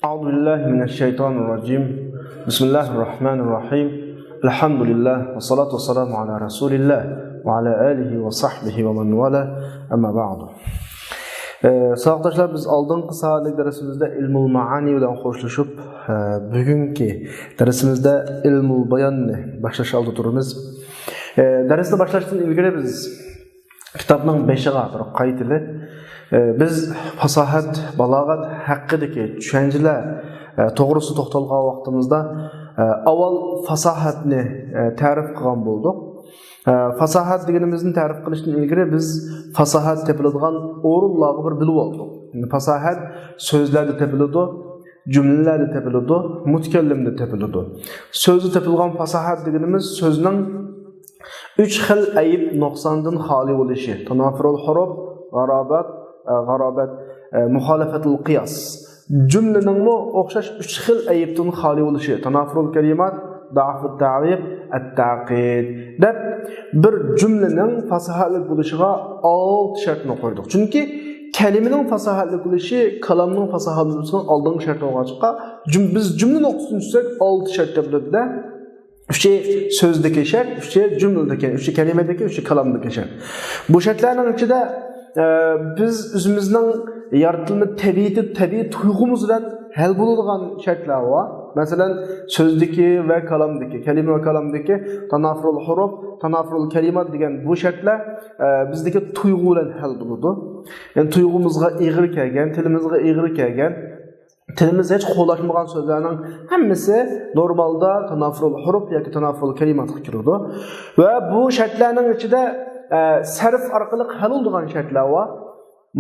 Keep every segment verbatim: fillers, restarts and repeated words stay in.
أعوذ بالله من الشيطان الرجيم. بسم الله الرحمن الرحيم. الحمد لله والصلاة والسلام على رسول الله وعلى آله وصحبه ومن والاه. أما بعد. ئە، ساۋاقداشلار، بىز ئالدىنقى سائەتلىك دەرسىمىزدە ئىلمۇل مائانى بىلەن خوشلىشىپ، ئە، بۈگۈنكى دەرسىمىزدە ئىلمۇل باياننى باشلاش ئالدىدا تۇرىمىز. ئە، دەرسنى باشلاشتىن ئىلگىرى بىز كىتابنىڭ بېشىغا بىر قايتىلى، ئە، بىز پاساھەت، بالاغەت ھەققىدىكى چۈشەنچىلەر، ئە، توغرىسىدا توختالغان ۋاقتىمىزدا، ئە، ئاۋۋال پاساھەتنى، ئە، تەرىپ قىلغان بولدۇق. ئە، پاساھەت دېگىنىمىزنى تەرىپ قىلىشتىن ئىلگىرى بىز پاساھەت تېپىلىدىغان ئورۇنلارغا بىر بىلىۋالدۇق. يەنى پاساھەت سۆزلەردە تېپىلىدۇ، جۈملىلەردە تېپىلىدۇ، مۇتەكەللىمدە تېپىلىدۇ. سۆزدە تېپىلغان پاساھەت دېگىنىمىز سۆزنىڭ ئۈچ خىل ئەيىب نۇقساندىن خالىي بولۇشى، تانافۇرۇل ھۇرۇپ، غارابەت، ئە، غارابەت، ئە، مۇخالىپەتۇل قىياس. جۈملىنىڭمۇ ئوخشاش ئۈچ خىل ئەيىبتىن خالىي بولۇشى، تانافۇرۇل كەلىمات، دەئفۇت تەئرىب، ئەت تەئقىد دەپ بىر جۈملىنىڭ پاساھەتلىك بولۇشىغا ئالتە شەرتنى قويدۇق. چۈنكى كەلىمىنىڭ پاساھەتلىك بولۇشى كالامنىڭ پاساھەتلىك بولۇشىنىڭ ئالدىنقى شەرتى بولغاچقا، جۈم-، بىز جۈملە نۇقتىسىدىن چۈشسەك ئالتە شەرت تېپىلىدۇ-دە. ئۈچى سۆزدىكى شەرت، ئۈچى جۈملىدىكى، ئۈچى كەلىمىدىكى، ئۈچى كالامدىكى شەرت. بۇ شەرتلەرنىڭ ئىچىدە، ئە، بىز ئۆزىمىزنىڭ يارىتىلما تەبىئىتى، تەبىئىي تۇيغۇمىز بىلەن ھەل بولىدىغان شەرتلەر بار. مەسىلەن، سۆزدىكى ۋە كالامدىكى، كەلىمە ۋە كالامدىكى تانافۇرۇل ھۇرۇپ، تانافۇرۇل كەلىمات دېگەن بۇ شەرتلەر، ئە، بىزدىكى تۇيغۇ بىلەن ھەل بولىدۇ. يەنى تۇيغۇمىزغا ئېغىر كەلگەن، تىلىمىزغا ئېغىر كەلگەن، تىلىمىز ھېچ قولاشمىغان سۆزلەرنىڭ ھەممىسى نورمالدا تانافۇرۇل ھۇرۇپ ياكى تانافۇرۇل كەلىماتقا كىرىدۇ. ۋە بۇ شەرتلەرنىڭ ئىچىدە، ئە، سەرف ئارقىلىق ھەل بولىدىغان شەرتلەر بار.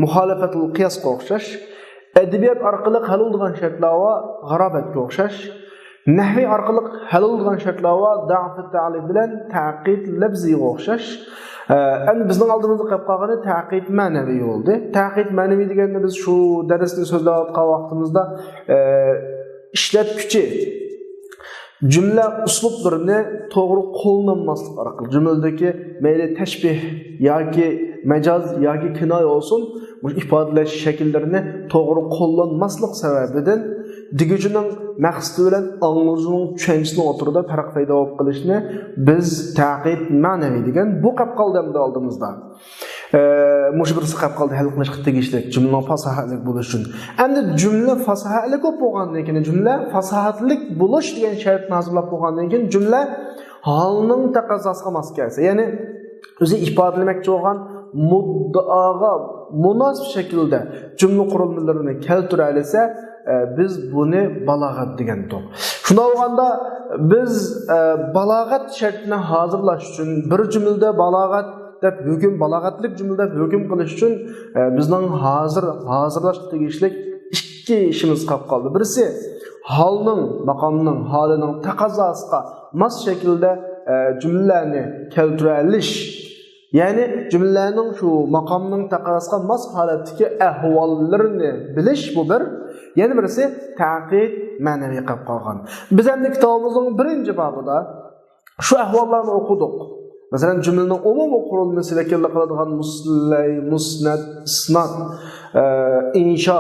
مۇخالىپەتۇل قىياسقا ئوخشاش. ئەدەبىيات ئارقىلىق ھەل بولىدىغان شەرتلەر بار. غارابەتكە ئوخشاش. نەھۋى ئارقىلىق ھەل بولىدىغان شەرتلەر بار، دەئفۇت تەئرىب بىلەن تەئقىد لەفزىگە ئوخشاش. ئە، ئەمدى بىزنىڭ ئالدىمىزدا قېلىپ قالغىنى تەئقىد مەنىۋى بولدى. تەئقىد مەنىۋى دېگەندە بىز شۇ دەرسنى سۆزلەۋاتقان ۋاقتىمىزدا، ئە، ئىشلەتكۈچى جۈملە ئۇسلۇبلىرىنى توغرا قوللانماسلىق ئارقىلىق، جۈملىدىكى مەيلى تەشبىھ ياكى مەجاز ياكى كىنايە بولسۇن، مۇشۇ ئىپادىلەش شەكىللىرىنى توغرا قوللانماسلىق سەۋەبىدىن دېگۈچىنىڭ مەقسىتى بىلەن ئاڭلىغۇچىنىڭ چۈشەنچىسىنىڭ ئوتتۇرىدا پەرق پەيدا بولۇپ قېلىشىنى بىز تەقىد مەنىۋى دېگەن بۇ قېلىپ قالدى ئەمدى ئالدىمىزدا. ئە، مۇشۇ بىرسى قېلىپ قالدى ھەل قىلىشقا تېگىشلىك جۈملىنىڭ پاساھەتلىك بولۇشى ئۈچۈن. ئەمدى جۈملە پاساھەتلىك بولۇپ بولغاندىن كېيىن، جۈملە پاساھەتلىك بولۇش دېگەن شەرتنى ھازىرلاپ بولغاندىن كېيىن، جۈملە ھالنىڭ تەقەززاسىغا ماس كەلسە، يەنى ئۆزى ئىپادىلىمەكچى بولغان مۇددىئاغا مۇناسىپ شەكىلدە جۈملە قۇرۇلمىلىرىنى كەلتۈرەلىسە، ئە، بىز بۇنى بالاغەت دېگەنتۇق. شۇنداق بولغاندا بىز، ئە، بالاغەت شەرتىنى ھازىرلاش ئۈچۈن بىر جۈملىدە بالاغەت دەپ ھۆكۈم، بالاغەتلىك جۈملە دەپ ھۆكۈم قىلىش ئۈچۈن، ئە، بىزنىڭ ھازىر ھازىرلاشقا تېگىشلىك ئىككى ئىشىمىز قاپ قالدى. بىرسى، ھالنىڭ، ماقامنىڭ، ھالىنىڭ تەقەززاسىغا ماس شەكىلدە، ئە، جۈملىلەرنى كەلتۈرەلىش. يەنى جۈملىلەرنىڭ شۇ ماقامنىڭ تەقەززاسىغا ماس ھالەتتىكى ئەھۋاللىرىنى بىلىش، بۇ بىر. يەنە بىرسى، تەقىد مەنىۋى قاپ قالغان. بىز ئەمدى كىتابىمىزنىڭ بىرىنچى بابىدا شۇ ئەھۋاللارنى ئوقۇدۇق. مەسىلەن، جۈملىنىڭ ئومۇمىي قۇرۇلمىسى ۋەكىللىك قىلىدىغان مۇسلەي، مۇسنەد، ئىسناد، ئە، ئىنشا،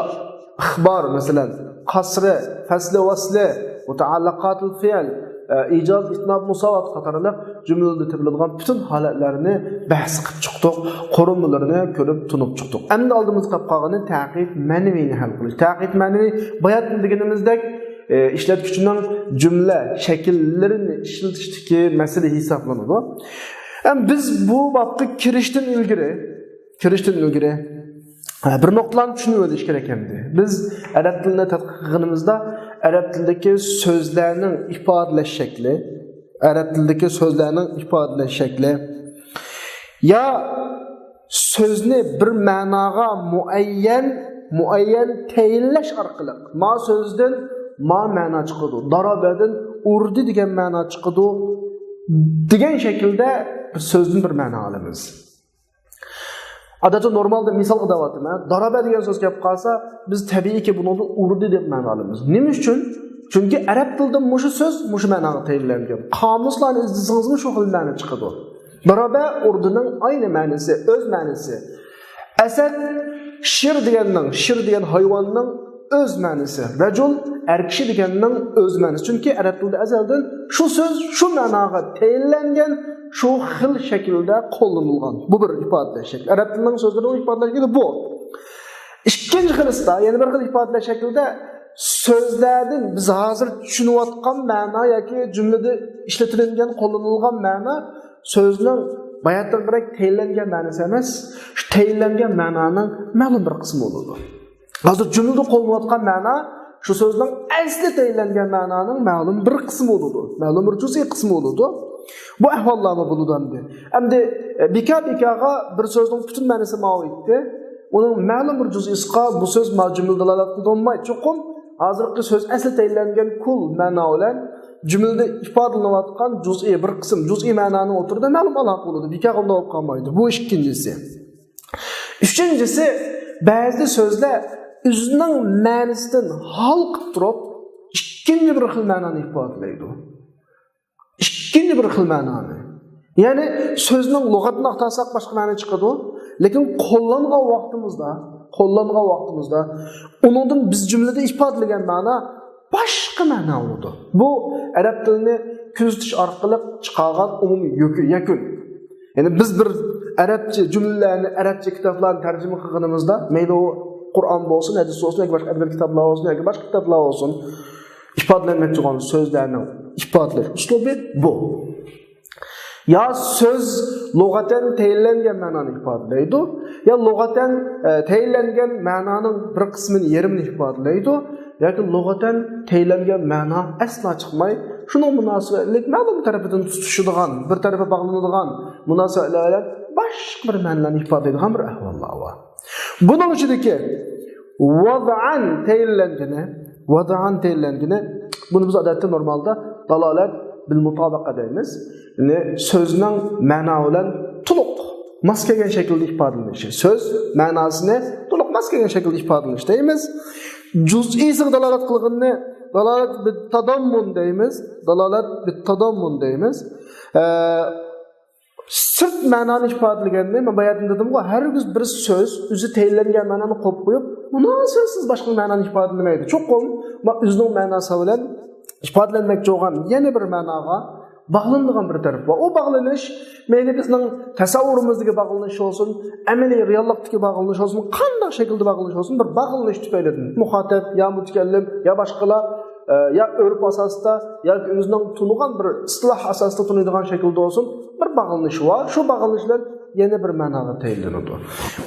ئىخبار، مەسىلەن، قەسرى، فەسلى، ۋەسلى، مۇتەئەللىقاتۇل فېئىل، ئە، ئىجاز، ئىتناب، مۇساۋات قاتارلىق جۈملىدە تېپىلىدىغان پۈتۈن ھالەتلەرنى بەھس قىلىپ چىقتۇق، قۇرۇلمىلىرىنى كۆرۈپ تونۇپ چىقتۇق. ئەمدى ئالدىمىزغا قاپ قالغىنى تەقىد مەنىۋىنى ھەل قىلىش. تەقىد مەنىۋى بايان دېگىنىمىزدەك، ئە، ئىشلەتكۈچىنىڭ جۈملە شەكىللىرىنى ئىشلىتىشتىكى مەسىلە ھېسابلىنىدۇ. ئەم، بىز بۇ بابقا كىرىشتىن ئىلگىرى، كىرىشتىن ئىلگىرى، ئە، بىر نۇقتىلارنى چۈشىنىۋېلىش كېرەك ئەمدى. بىز ئەرەب تىلىنى تەتقىق قىلغىنىمىزدا، ئەرەب تىلىدىكى سۆزلەرنىڭ ئىپادىلەش شەكلى، ئەرەب تىلىدىكى سۆزلەرنىڭ ئىپادىلەش شەكلى، يا سۆزنى بىر مەناغا مۇئەييەن، مۇئەييەن تەيىنلەش ئارقىلىق، ما سۆزدىن ما مەنا چىقىدۇ، دارابەدىن ئۇردى دېگەن مەنا چىقىدۇ، دېگەن شەكىلدە بىر سۆزدىن بىر مەنا ئالىمىز. ئادەتتە نورمالدا مىسالغا دەۋاتىمەن، دارابە دېگەن سۆز كەپ قالسا، بىز تەبىئىيكى بۇنىڭدىن ئۇردى دەپ مەنا ئالىمىز. نېمە ئۈچۈن؟ چۈنكى ئەرەب تىلىدا مۇشۇ سۆز مۇشۇ مەناغا تەيىنلەنگەن. قامۇسلارنى ئىزدىسىڭىزمۇ شۇ خىل مەنا چىقىدۇ. دارابە ئۇردىنىڭ ئاينى مەنىسى، ئۆز مەنىسى. ئەسەد شىر دېگەننىڭ، شىر دېگەن ھايۋاننىڭ ئۆز مەنىسى. رەجۇل، ئەر كىشى دېگەننىڭ ئۆز مەنىسى. چۈنكى ئەرەب تىلىدا ئەزەلدىن شۇ سۆز شۇ مەناغا تەيىنلەنگەن، شۇ خىل شەكىلدە قوللىنىلغان. بۇ بىر ئىپادىلەش شەكلى. ئەرەب تىلىنىڭ سۆزلىرىنىڭ ئىپادىلەش شەكلى بۇ. ئىككىنچى خىلىسىدا، يەنە بىر خىل ئىپادىلەش شەكلىدە سۆزلەردىن بىز ھازىر چۈشىنىۋاتقان مەنا ياكى جۈملىدە ئىشلىتىلگەن، قوللىنىلغان مەنا سۆزنىڭ باياتىنقىدەك تەيىنلەنگەن مەنىسى ئەمەس، شۇ تەيىنلەنگەن مەنانىڭ مەلۇم بىر قىسمى بولىدۇ. ھازىر جۈملىدە قوللىنىۋاتقان مەنا شۇ سۆزنىڭ ئەسلى تەيىنلەنگەن مەنانىڭ مەلۇم بىر قىسمى بولىدۇ، مەلۇم بىر جۈزئىي قىسمى بولىدۇ. بۇ ئەھۋاللارمۇ بولىدۇ ئەمدى. ئەمدى، ئە، بىكا بىكاغا بىر سۆزنىڭ پۈتۈن مەنىسى ماۋۇ ئىدى. ئۇنىڭ مەلۇم بىر جۈزئىسىغا بۇ سۆز ما جۈملىدە دالالەت قىلىدىغان بولماي، چوقۇم ھازىرقى سۆز ئەسلى تەيىنلەنگەن كۇل مەنا بىلەن جۈملىدە ئىپادىلىنىۋاتقان جۈزئىي بىر قىسىم، جۈزئىي مەنانىڭ ئوتتۇرىدا مەلۇم ئالاقە بولىدۇ. بىكاغا ئۇنداق بولۇپ قالمايدۇ. بۇ ئىككىنچىسى. ئۈچىنچىسى، بەزىدە سۆزلەر ئۆزىنىڭ مەنىسىدىن ھالقىپ تۇرۇپ، ئىككىنچى بىر خىل مەنانى ئىپادىلەيدۇ. ئىككىنچى بىر خىل مەنانى. يەنى سۆزنىڭ لۇغەتىنى ئاختارساق باشقا مەنا چىقىدۇ. لېكىن قوللانغان ۋاقتىمىزدا، قوللانغان ۋاقتىمىزدا ئۇنىڭدىن بىز جۈملىدە ئىپادىلىگەن مەنا باشقا مەنا بولىدۇ. بۇ ئەرەب تىلىنى كۆزىتىش ئارقىلىق چىقارغان ئومۇمىي يەكۈ-، يەكۈن. يەنى بىز بىر ئەرەبچە جۈملىلەرنى، ئەرەبچە كىتابلارنى تەرجىمە قىلغىنىمىزدا، مەيلى ئۇ قۇرئان بولسۇن، ھەدىس بولسۇن ياكى باشقا ئەدەبىي كىتابلار بولسۇن ياكى باشقا كىتابلار بولسۇن، ئىپادىلەنمەكچى بولغان سۆزلەرنىڭ ئىپادىلەش ئۇسلۇبى بۇ. يا سۆز لۇغەتەن تەيىنلەنگەن مەنانى ئىپادىلەيدۇ، يا لۇغەتەن، ئە، تەيىنلەنگەن مەنانىڭ بىر قىسمىنى، يېرىمىنى ئىپادىلەيدۇ، ياكى لۇغەتەن تەيىنلەنگەن مەنا ئەسلا چىقماي، شۇنىڭ مۇناسىۋەتلىك مەلۇم تەرىپىدىن تۇتىشىدىغان، بىر تەرىپى باغلىنىدىغان مۇناسىۋەتلەر بىلەن باشقا بىر مەنىلەرنى ئىپادىلەيدىغان بىر ئەھۋاللار بار. بۇنىڭ ئىچىدىكى ۋەزئەن تەيىنلەنگىنى، ۋەزئەن تەيىنلەنگىنى، بۇنى بىز ئادەتتە نورمالدا دالالەت بىل مۇتابىقە دەيمىز. يەنى سۆزنىڭ مەنا بىلەن تولۇق ماس كەلگەن شەكىلدە ئىپادىلىنىشى. سۆز مەناسىنى تولۇق ماس كەلگەن شەكىلدە ئىپادىلىنىش دەيمىز. جۈزئىيسىغا دالالەت قىلغىنىنى دالالەت بىت تاداممۇن دەيمىز. دالالەت بىت تاداممۇن دەيمىز. ئە، سىرت مەنانى ئىپادىلىگەننى، مەن باياتىن دېدىمغۇ، ھەرگىز بىر سۆز ئۆزى تەيىنلەنگەن مەنانى قويۇپ قويۇپ، مۇناسىۋەتسىز باشقا مەنانى ئىپادىلىمەيدۇ. چوقۇم، ما، ئۆزىنىڭ مەناسى بىلەن ئىپادىلەنمەكچى بولغان يەنە بىر مەناغا باغلىنىدىغان بىر تەرىپى بار. ئۇ باغلىنىش، مەيلى بىزنىڭ تەسەۋۋۇرىمىزدىكى باغلىنىش بولسۇن، ئەمەلىي رېئاللىقتىكى باغلىنىش بولسۇن، قانداق شەكىلدە باغلىنىش بولسۇن، بىر باغلىنىش تۈپەيلىدىن مۇخاتەب يا مۇتەكەللىم يا باشقىلار، ئە، يا ئۆرپ ئاساسىدا ياكى ئۆزىنىڭ تونۇغان بىر ئىستىلاھ ئاساسىدا تونۇيدىغان شەكىلدە بولسۇن، بىر باغلىنىش بار. شۇ باغلىنىش بىلەن يەنە بىر مەناغا تەيىنلىنىدۇ.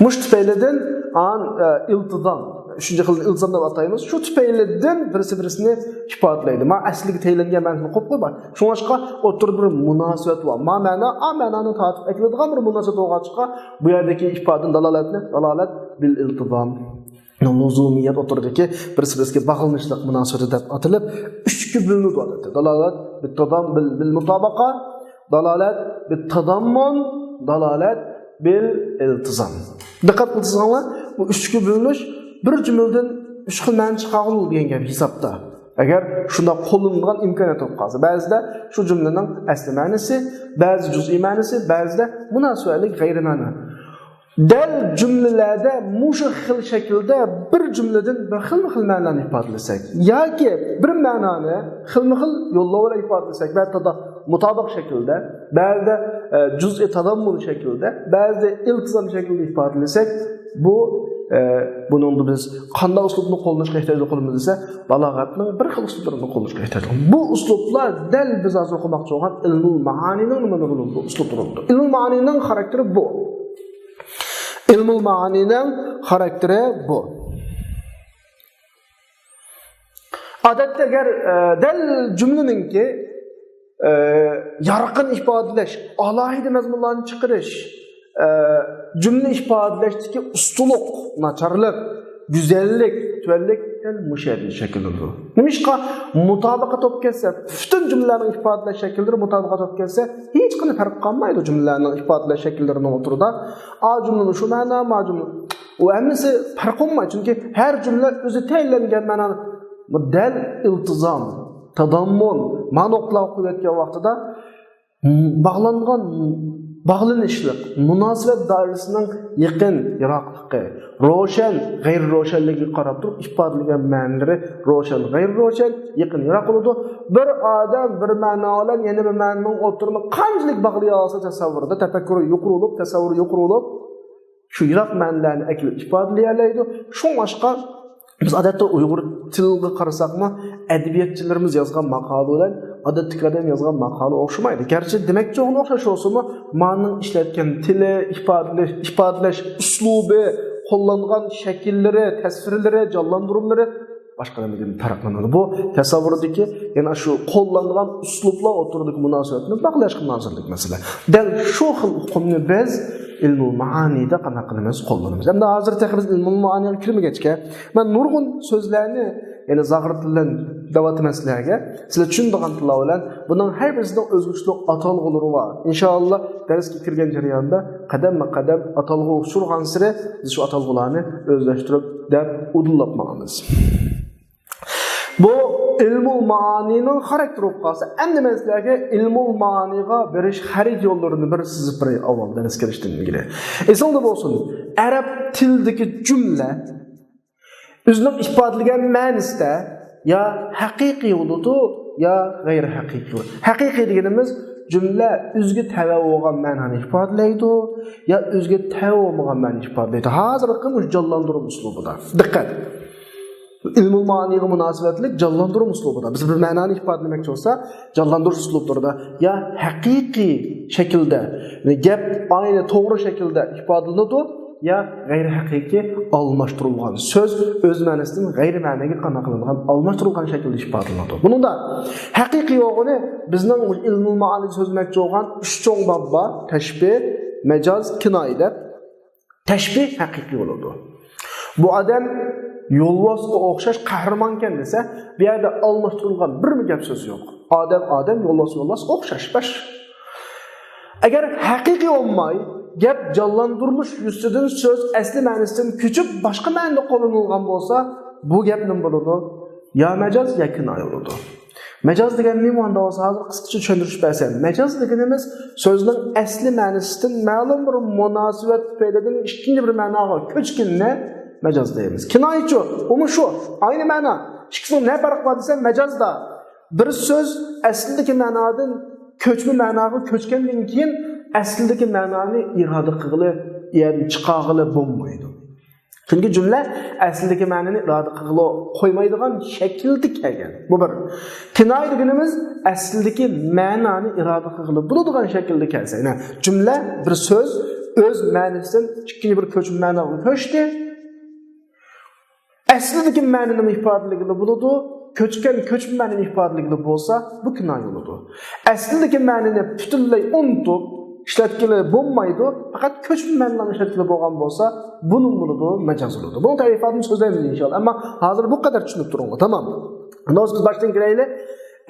مۇشۇ تۈپەيلىدىن ئان، ئە، ئىلتىزام، ئۈچىنچى خىل ئىلتىزام دەپ ئاتايمىز. شۇ تۈپەيلىدىن بىرسى بىرسىنى ئىپادىلەيدۇ. ما ئەسلىگە تەيىنلەنگەن مەنىسىنى قويۇپ قويماي. شۇڭلاشقا ئوتتۇرىدا بىر مۇناسىۋەت بار. ما مەنا، ئا مەنانى تارتىپ ئەكېلىدىغان بىر مۇناسىۋەت بولغاچقا، بۇ يەردىكى ئىپادىنى دالالەتنى، دالالەت بىل ئىلتىزام. لۇزۇمىيەت ئوتتۇرىدىكى بىرسى بىرسىگە باغلىنىشلىق مۇناسىۋىتى دەپ ئاتىلىپ، ئۈچكە بۆلۈنىدۇ ئادەتتە. دالالەت بىت تادام-، بىل، بىل مۇتابىقە، دالالەت بىت تاداممۇن، دالالەت بىل ئىلتىزام. دىققەت قىلساڭلار، بۇ ئۈچكە بۆلۈنۈش بىر جۈملىدىن ئۈچ خىل مەنە چىقارغىلى دېگەن گەپ ھېسابتا. ئەگەر شۇنداق قوللىنىدىغان ئىمكانىيەت بولۇپ قالسا، بەزىدە شۇ جۈملىنىڭ ئەسلى مەنىسى، بەزى جۈزئىي مەنىسى، بەزىدە مۇناسىۋەتلىك غەيرىي مەنە. دەل جۈملىلەردە مۇشۇ خىل شەكىلدە بىر جۈملىدىن بىر خىلمۇ خىل مەنىلەرنى ئىپادىلىسەك ياكى بىر مەنانى خىلمۇ خىل يوللار بىلەن ئىپادىلىسەك، بەزىدە مۇتابىق شەكىلدە، بەزىدە، ئە، جۈزئىي تاداممۇن شەكلىدە، بەزىدە ئىلتىزام شەكلىدە ئىپادىلىسەك، بۇ، ئە، بۇنىڭدا بىز قانداق ئۇسلۇبنى قوللىنىشقا ئېھتىياج قىلىمىز دېسە، بالاغەتنىڭ بىر خىل ئۇسلۇبلىرىنى قوللىنىشقا ئېھتىياج قىلىمىز. بۇ ئۇسلۇبلار دەل بىز ھازىر ئوقۇماقچى بولغان ئىلمۇل مائانىنىڭ نېمىلىرى بولىدۇ؟ ئۇسلۇبلىرى بولىدۇ. ئىلمۇل مائانىنىڭ خاراكتېرى بۇ. ئىلمۇل مائانىنىڭ خاراكتېرى بۇ. ئادەتتە ئەگەر، ئە، دەل جۈملىنىڭكى، ئە، يارقىن ئىپادىلەش، ئالاھىدە مەزمۇنلارنى چىقىرىش، ئە، جۈملە ئىپادىلەشتىكى ئۇستىلىق، ناچارلىق، گۈزەللىك، تۆۋەنلىك دەل مۇشۇ يەردىن شەكىللىنىدۇ. نېمىشقا؟ مۇتابىقەت بولۇپ كەتسە، پۈتۈن جۈملىلەرنىڭ ئىپادىلەش شەكىللىرى مۇتابىقەت بولۇپ كەتسە، ھېچقانداق پەرق قالمايدۇ جۈملىلەرنىڭ ئىپادىلەش شەكىللىرىنىڭ ئوتتۇرىدا. ئا جۈملىنىڭ شۇ مەنا، ما جۈملە. ئۇ ھەممىسى پەرق قىلمايدۇ، چۈنكى ھەر جۈملە ئۆزى تەيىنلەنگەن مەنانى. بۇ دەل ئىلتىزام، تاداممۇن، ما نۇقتىلارغا قويۇۋەتكەن ۋاقتىدا باغلانغان، باغلىنىشلىق، مۇناسىۋەت دائىرىسىنىڭ يېقىن، يىراقلىقى، روشەن، غەيرىي روشەنلىكىگە قاراپ تۇرۇپ ئىپادىلىگەن مەنىلىرى روشەن، غەيرىي روشەن، يېقىن، يىراق بولىدۇ. بىر ئادەم بىر مەنا بىلەن يەنە بىر مەنىنىڭ ئوتتۇرىنى قانچىلىك باغلىيالسا تەسەۋۋۇرىدا، تەپەككۇرى يۇقىرى بولۇپ، تەسەۋۋۇرى يۇقىرى بولۇپ، شۇ يىراق مەنىلەرنى ئەكېلىپ ئىپادىلىيەلەيدۇ. شۇڭلاشقا بىز ئادەتتە ئۇيغۇر تىلىغا قارىساقمۇ، ئەدەبىياتچىلىرىمىز يازغان ماقالە بىلەن ئادەتتىكى ئادەم يازغان ماقالە ئوخشىمايدۇ. گەرچە دېمەكچى بولغىنى ئوخشاش بولسىمۇ، مانىنىڭ ئىشلەتكەن تىلى، ئىپادىلەش، ئىپادىلەش ئۇسلۇبى، قوللانغان شەكىللىرى، تەسۋىرلىرى، جانلاندۇرۇملىرى باشقا نېمىدىن پەرقلىنىدۇ؟ بۇ تەسەۋۋۇردىكى، يەنى شۇ قوللانغان ئۇسلۇبلار ئوتتۇرىدىكى مۇناسىۋەتنى باغلاشقا مۇناسىۋەتلىك مەسىلە. دەل شۇ خىل ئۇقۇمنى بىز ئىلمۇل مائانىدا قانداق قىلىمىز؟ قوللىنىمىز. ئەمدى ھازىر تېخى بىز ئىلمۇل مائانىغا كىرمىگەچكە، مەن نۇرغۇن سۆزلەرنى، يەنى زاغرا تىل بىلەن دەۋاتىمەن سىلەرگە. سىلەر چۈشىنىدىغان تىللار بىلەن بۇنىڭ ھەر بىرسىنىڭ ئۆزگىچىلىك ئاتالغۇلىرى بار. ئىنشائاللا، دەرسكە كىرگەن جەرياندا قەدەممۇ قەدەم ئاتالغۇغا ئۇچرىغانسېرى بىز شۇ ئاتالغۇلارنى ئۆزلەشتۈرۈپ دەپ ئۇدۇللاپ ماڭىمىز. بۇ ئىلمۇل مائانىنىڭ خاراكتېرى بولۇپ قالسا، ئەمدى مەن سىلەرگە ئىلمۇل مائانىغا بېرىش خەرىتە يوللىرىنى بىر سىزىپ بېرەي ئاۋۋال دەرس كىرىشتىن ئىلگىرى. ئېسىڭلاردا بولسۇن، ئەرەب تىلىدىكى جۈملە ئۆزىنىڭ ئىپادىلىگەن مەنىسىدە يا ھەقىقىي بولىدۇ، يا غەيرىي ھەقىقىي بولىدۇ. ھەقىقىي دېگىنىمىز جۈملە ئۆزىگە تەۋە بولغان مەنانى ئىپادىلەيدۇ، يا ئۆزىگە تەۋە بولمىغان مەنىنى ئىپادىلەيدۇ. ھازىرقى مۇشۇ جانلاندۇرۇش ئۇسلۇبىدا. دىققەت! ئىلمۇل مائانىغا مۇناسىۋەتلىك جانلاندۇرۇش ئۇسلۇبىدا. بىز بىر مەنانى ئىپادىلىمەكچى بولسا، جانلاندۇرۇش ئۇسلۇبلىرىدا يا ھەقىقىي شەكىلدە، يەنى گەپ ئاينى توغرا شەكىلدە ئىپادىلىنىدۇ، يا غەيرىي ھەقىقىي ئالماشتۇرۇلغان سۆز ئۆز مەنىسىدىن غەيرىي مەنىگە قانداق قىلىنغان ئالماشتۇرۇلغان شەكىلدە ئىپادىلىنىدۇ. بۇنىڭدا ھەقىقىي بولغىنى بىزنىڭ ئىلمۇل مائانىدا سۆزلىمەكچى بولغان ئۈچ چوڭ باب بار: تەشبىھ، مەجاز، كىنايە دەپ. تەشبىھ ھەقىقىي بولىدۇ. بۇ ئادەم يولۋاسقا ئوخشاش قەھرىمانكەن دېسە، بۇ يەردە ئالماشتۇرۇلغان بىرمۇ گەپ سۆز يوق. ئادەم ئادەم، يولۋاس يولۋاس ئوخشاش، بەش. ئەگەر ھەقىقىي بولماي، گەپ جانلاندۇرۇلۇش يۈزىسىدىن سۆز ئەسلى مەنىسىدىن كۆچۈپ، باشقا مەنىدە قوللىنىلغان بولسا، بۇ گەپ نېمە بولىدۇ؟ يا مەجاز، يا كىنايە بولىدۇ. مەجاز دېگەن نېمە ئۇندا بولسا، ھازىر قىسقىچە چۈشەندۈرۈش بەرسەم، مەجاز دېگىنىمىز سۆزنىڭ ئەسلى مەنىسىدىن مەلۇم بىر مۇناسىۋەت تۈپەيلىدىن ئىككىنچى بىر مەناغا كۆچكىنىنى مەجاز دەيمىز. كىنايىچۇ، ئۇمۇ شۇ، ئاينى مەنا. ئىككىسىنىڭ نە پەرقى بار دېسە، مەجازدا بىر سۆز ئەسلىدىكى مەنادىن كۆچمە مەناغا كۆچكەندىن كېيىن ئەسلىدىكى مەنانى ئىرادە قىلغىلى، يەنى چىقارغىلى بولمايدۇ. چۈنكى جۈملە ئەسلىدىكى مەنىنى ئىرادە قىلغىلى قويمايدىغان شەكىلدە كەلگەن. بۇ بىر. كىنايە دېگىنىمىز ئەسلىدىكى مەنانى ئىرادە قىلغىلى بولىدىغان شەكىلدە كەلسە. يەنى جۈملە بىر سۆز ئۆز مەنىسىدىن ئىككىنچى بىر كۆچمە مەناغا كۆچتى. ئەسلىدىكى مەنىنىمۇ ئىپادىلىگىلى بولىدۇ. كۆچكەن كۆچمە مەنىنى ئىپادىلىگىلى بولسا، بۇ كىنايە بولىدۇ. ئەسلىدىكى مەنىنى پۈتۈنلەي ئۇنتۇپ، ئىشلەتكىلى بولمايدۇ. پەقەت كۆچمە مەنىلەرنى ئىشلەتكىلى بولغان بولسا، بۇنىڭ بولىدۇ، مەجاز بولىدۇ. بۇنىڭ تەرىپاتىنى سۆزلەيمىز ئىنشاللا. ئەمما ھازىر بۇ قەدەر چۈشىنىپ تۇرۇڭلار، تامام. ئاندىن بىز باشتىن كىرەيلى.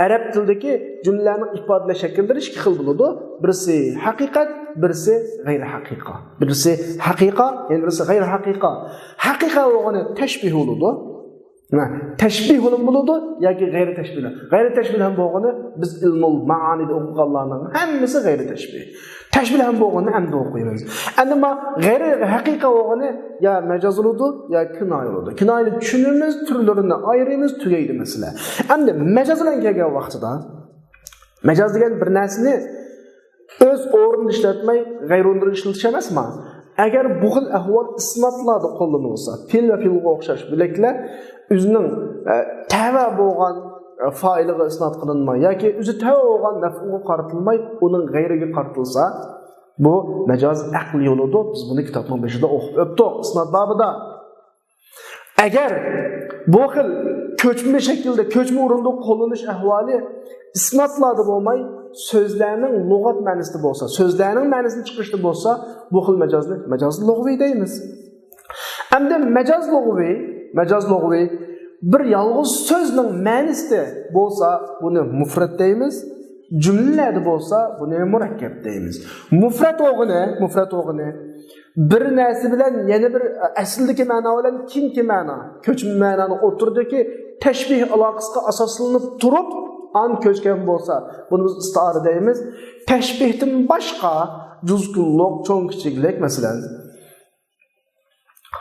ئەرەب تىلىدىكى جۈملىلەرنىڭ ئىپادىلەش شەكىللىرى ئىككى خىل بولىدۇ. بىرسى ھەقىقەت، بىرسى غەيرىي ھەقىقە. بىرسى ھەقىقە، يەنە بىرسى غەيرىي ھەقىقە. ھەقىقە بولغىنى تەشبىھ بولىدۇ. نېمە؟ تەشبىھ بولۇپ بولىدۇ ياكى غەيرىي تەشبىھ. غەيرىي تەشبىھ ھەم بولغىنى بىز ئىلمۇل مائانىدا ئوقۇغانلارنىڭ ھەممىسى غەيرىي تەشبىھ. تەشبىھ ھەم بولغىنى ئەمدى ئوقۇيمىز. ئەمدى ما غەيرىي ھەقىقە بولغىنى يا مەجاز بولىدۇ، يا كىنايە بولىدۇ. كىنايىنى چۈشىنىمىز، تۈرلىرىنى ئايرىيمىز، تۈگەيدۇ مەسىلە. ئەمدى مەجاز بىلەن كەلگەن ۋاقتىدا، مەجاز دېگەن بىر نەرسىنى ئۆز ئورنىدا ئىشلەتمەي، غەيرىي ئورنىدا ئىشلىتىش ئەمەسما؟ ئەگەر بۇ خىل ئەھۋال ئىسناتلاردا قوللىنىلسا، پېئىل ۋە پېئىلغا ئوخشاش بىلەكلەر ئۆزىنىڭ، ئە، تەۋە بولغان، ئە، فائىلىغا ئىسنات قىلىنماي ياكى ئۆزى تەۋە بولغان مەفئۇلغا قارىتىلماي، ئۇنىڭ غەيرىگە قارىتىلسا، بۇ مەجاز ئەقلىي بولىدۇ. بىز بۇنى كىتابنىڭ بېشىدا ئوقۇپ ئۆتتۇق، ئىسنات بابىدا. ئەگەر بۇ خىل كۆچمە شەكىلدە، كۆچمە ئورۇندا قوللىنىش ئەھۋالى ئىسناتلاردا بولماي، سۆزلەرنىڭ لۇغەت مەنىسىدە بولسا، سۆزلەرنىڭ مەنىسىنى چىقىرىشتا بولسا، بۇ خىل مەجازنى مەجاز لۇغىۋى دەيمىز. ئەمدى مەجاز لۇغىۋى، مەجاز لۇغىۋى بىر يالغۇز سۆزنىڭ مەنىسىدە بولسا، بۇنى مۇفرەت دەيمىز. جۈملىلەردە بولسا، بۇنى مۇرەككەپ دەيمىز. مۇفرەت بولغىنى، مۇفرەت بولغىنى بىر نەرسە بىلەن يەنە بىر ئەسلىدىكى مەنا بىلەن كېيىنكى مەنا، كۆچمە مەنانىڭ ئوتتۇرىدىكى تەشبىھ ئالاقىسىغا ئاساسلىنىپ تۇرۇپ، ئان كۆچكەن بولسا، بۇنى بىز ئىستىئارە دەيمىز. تەشبىھتىن باشقا جۇزئىيلىق، چوڭ كىچىكلىك، مەسىلەن،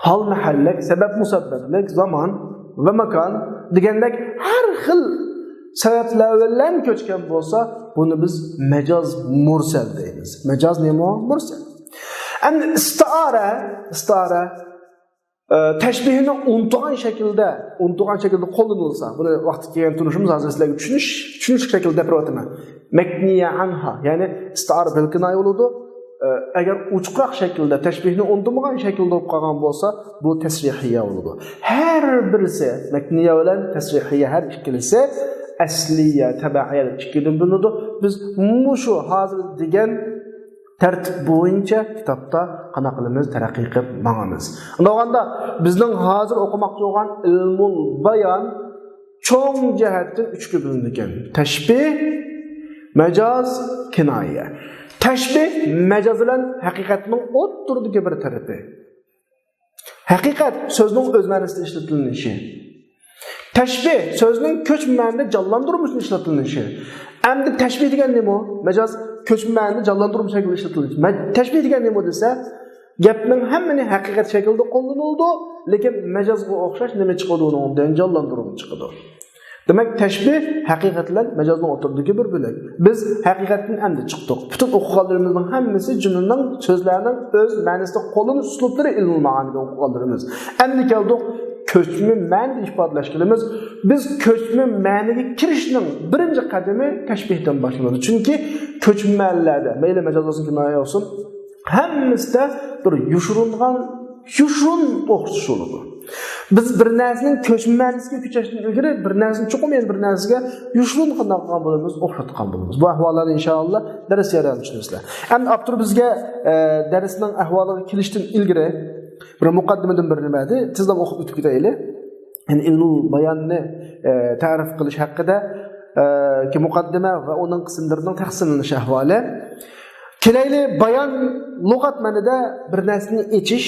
ھال مەھەللىك، سەۋەب مۇسەببەتلىك، زامان ۋە ماكان دېگەندەك ھەر خىل سەۋەبلەر بىلەن كۆچكەن بولسا، بۇنى بىز مەجاز مۇرسەل دەيمىز. مەجاز نېمە؟ مۇرسەل. ئەمدى ئىستىئارە، ئىستىئارە، ئە، تەشبىھنى ئۇنتۇغان شەكىلدە، ئۇنتۇغان شەكىلدە قوللىنىلسا، بۇنى ۋاقتى كەلگەن تونۇشىمىز، ھازىر سىلەرگە چۈشىنىش، چۈشىنىشلىك شەكىلدە دەپ بېرىۋاتىمەن. مەكنىيە ئەنھا، يەنى ئىستىئارە بىل كىنايە بولىدۇ. ئە، ئەگەر ئوچۇقراق شەكىلدە، تەشبىھنى ئۇنتۇمىغان شەكىلدە بولۇپ قالغان بولسا، بۇ تەسرىھىيە بولىدۇ. ھەر بىرسى، مەكنىيە بىلەن تەسرىھىيە ھەر ئىككىلىسى ئەسلىيە، تەبەئىيە دەپ ئىككىدىن بۆلۈنىدۇ. بىز مۇشۇ ھازىر دېگەن تەرتىپ بويىچە كىتابتا قانداق قىلىمىز، تەرەققىي قىلىپ ماڭىمىز. ئۇنداق بولغاندا بىزنىڭ ھازىر ئوقۇماقچى بولغان ئىلمۇل بايان چوڭ جەھەتتىن ئۈچكە بۆلۈنىدىكەن. تەشبىھ، مەجاز، كىنايە. تەشبىھ مەجاز بىلەن ھەقىقەتنىڭ ئوتتۇرىدىكى بىر تەرىپى. ھەقىقەت سۆزنىڭ ئۆز مەنىسىدە ئىشلىتىلىشى. تەشبىھ سۆزنىڭ كۆچمە مەنىدە جانلاندۇرۇش ئۈچۈن ئىشلىتىلىشى. ئەمدى تەشبىھ دېگەن نېمە؟ مەجاز كۆچمە مەنىدە جانلاندۇرۇش شەكلىدە ئىشلىتىلىشى. مە-، تەشبىھ دېگەن نېمە دېسە، گەپنىڭ ھەممىنى ھەقىقەت شەكلىدە قوللىنىلىدۇ، لېكىن مەجازغا ئوخشاش نېمە چىقىدۇ ئۇنىڭدىن؟ جانلاندۇرما چىقىدۇ. دېمەك، تەشبىھ ھەقىقەت بىلەن مەجازنىڭ ئوتتۇرىدىكى بىر بۆلەك. بىز ھەقىقەتتىن ئەمدى چىقتۇق. پۈتۈن ئوقۇغانلىرىمىزنىڭ ھەممىسى جۈملىنىڭ، سۆزلەرنىڭ ئۆز مەنىسىدە قوللىنىش ئۇسلۇبلىرى ئىلمۇل مائانىدىن ئوقۇغانلىرىمىز. ئەمدى كەلدۇق كۆچمە مەنىدە ئىپادىلەش قىلىمىز. بىز كۆچمە مەنىگە كىرىشنىڭ بىرىنچى قەدىمى تەشبىھتىن باشلىنىدۇ. چۈنكى كۆچمە مەنىلەردە، مەيلى مەجاز بولسۇن، كىنايە بولسۇن، ھەممىسىدە بىر يوشۇرۇنغان، يوشۇرۇن ئوخشىتىش بولىدۇ. بىز بىر نەرسىنىڭ كۆچمە مەنىسىگە كۆچۈشتىن ئىلگىرى بىر نەرسىنى چوقۇم يەنە بىر نەرسىگە يوشۇرۇن قىلىدىغان بولىمىز، ئوخشاتقان بولىمىز. بۇ ئەھۋاللارنى ئىنشائاللا دەرس جەريانىدا چۈشىنىسىلەر. ئەمدى ئاپتور بىزگە، ئە، دەرسنىڭ ئەھۋالىغا كېلىشتىن ئىلگىرى بىر مۇقەددىمىدىن بىر نېمە دېدى، تېزلا ئوقۇپ ئۆتۈپ كېتەيلى. يەنى ئىلمۇل باياننى، ئە، تەرىپ قىلىش ھەققىدە، ئە، كى مۇقەددىمە ۋە ئۇنىڭ قىسىملىرىنىڭ تەقسىملىنىش ئەھۋالى. كېلەيلى، بايان لۇغەت مەنىدە بىر نەرسىنى ئېچىش،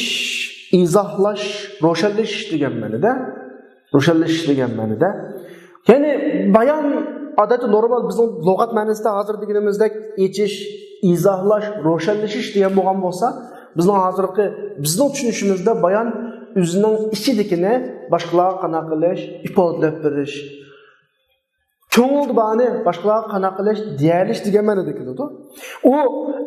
ئىزاھلاش، روشەنلىشىش دېگەن مەنىدە. روشەنلىشىش دېگەن مەنىدە. يەنى بايان ئادەتتە نورمال بىزنىڭ لۇغەت مەنىسىدە ھازىر دېگىنىمىزدەك ئېچىش، ئىزاھلاش، روشەنلىشىش دېگەن بولغان بولسا، بىزنىڭ ھازىرقى، بىزنىڭ چۈشىنىشىمىزدە بايان ئۆزىنىڭ ئىچىدىكىنى باشقىلارغا قانداق قىلىش، ئىپادىلەپ بېرىش. كۆڭۈلدە بارنى باشقىلارغا قانداق قىلىش، دېيەلىش دېگەن مەنىدە كېلىدۇ. ئۇ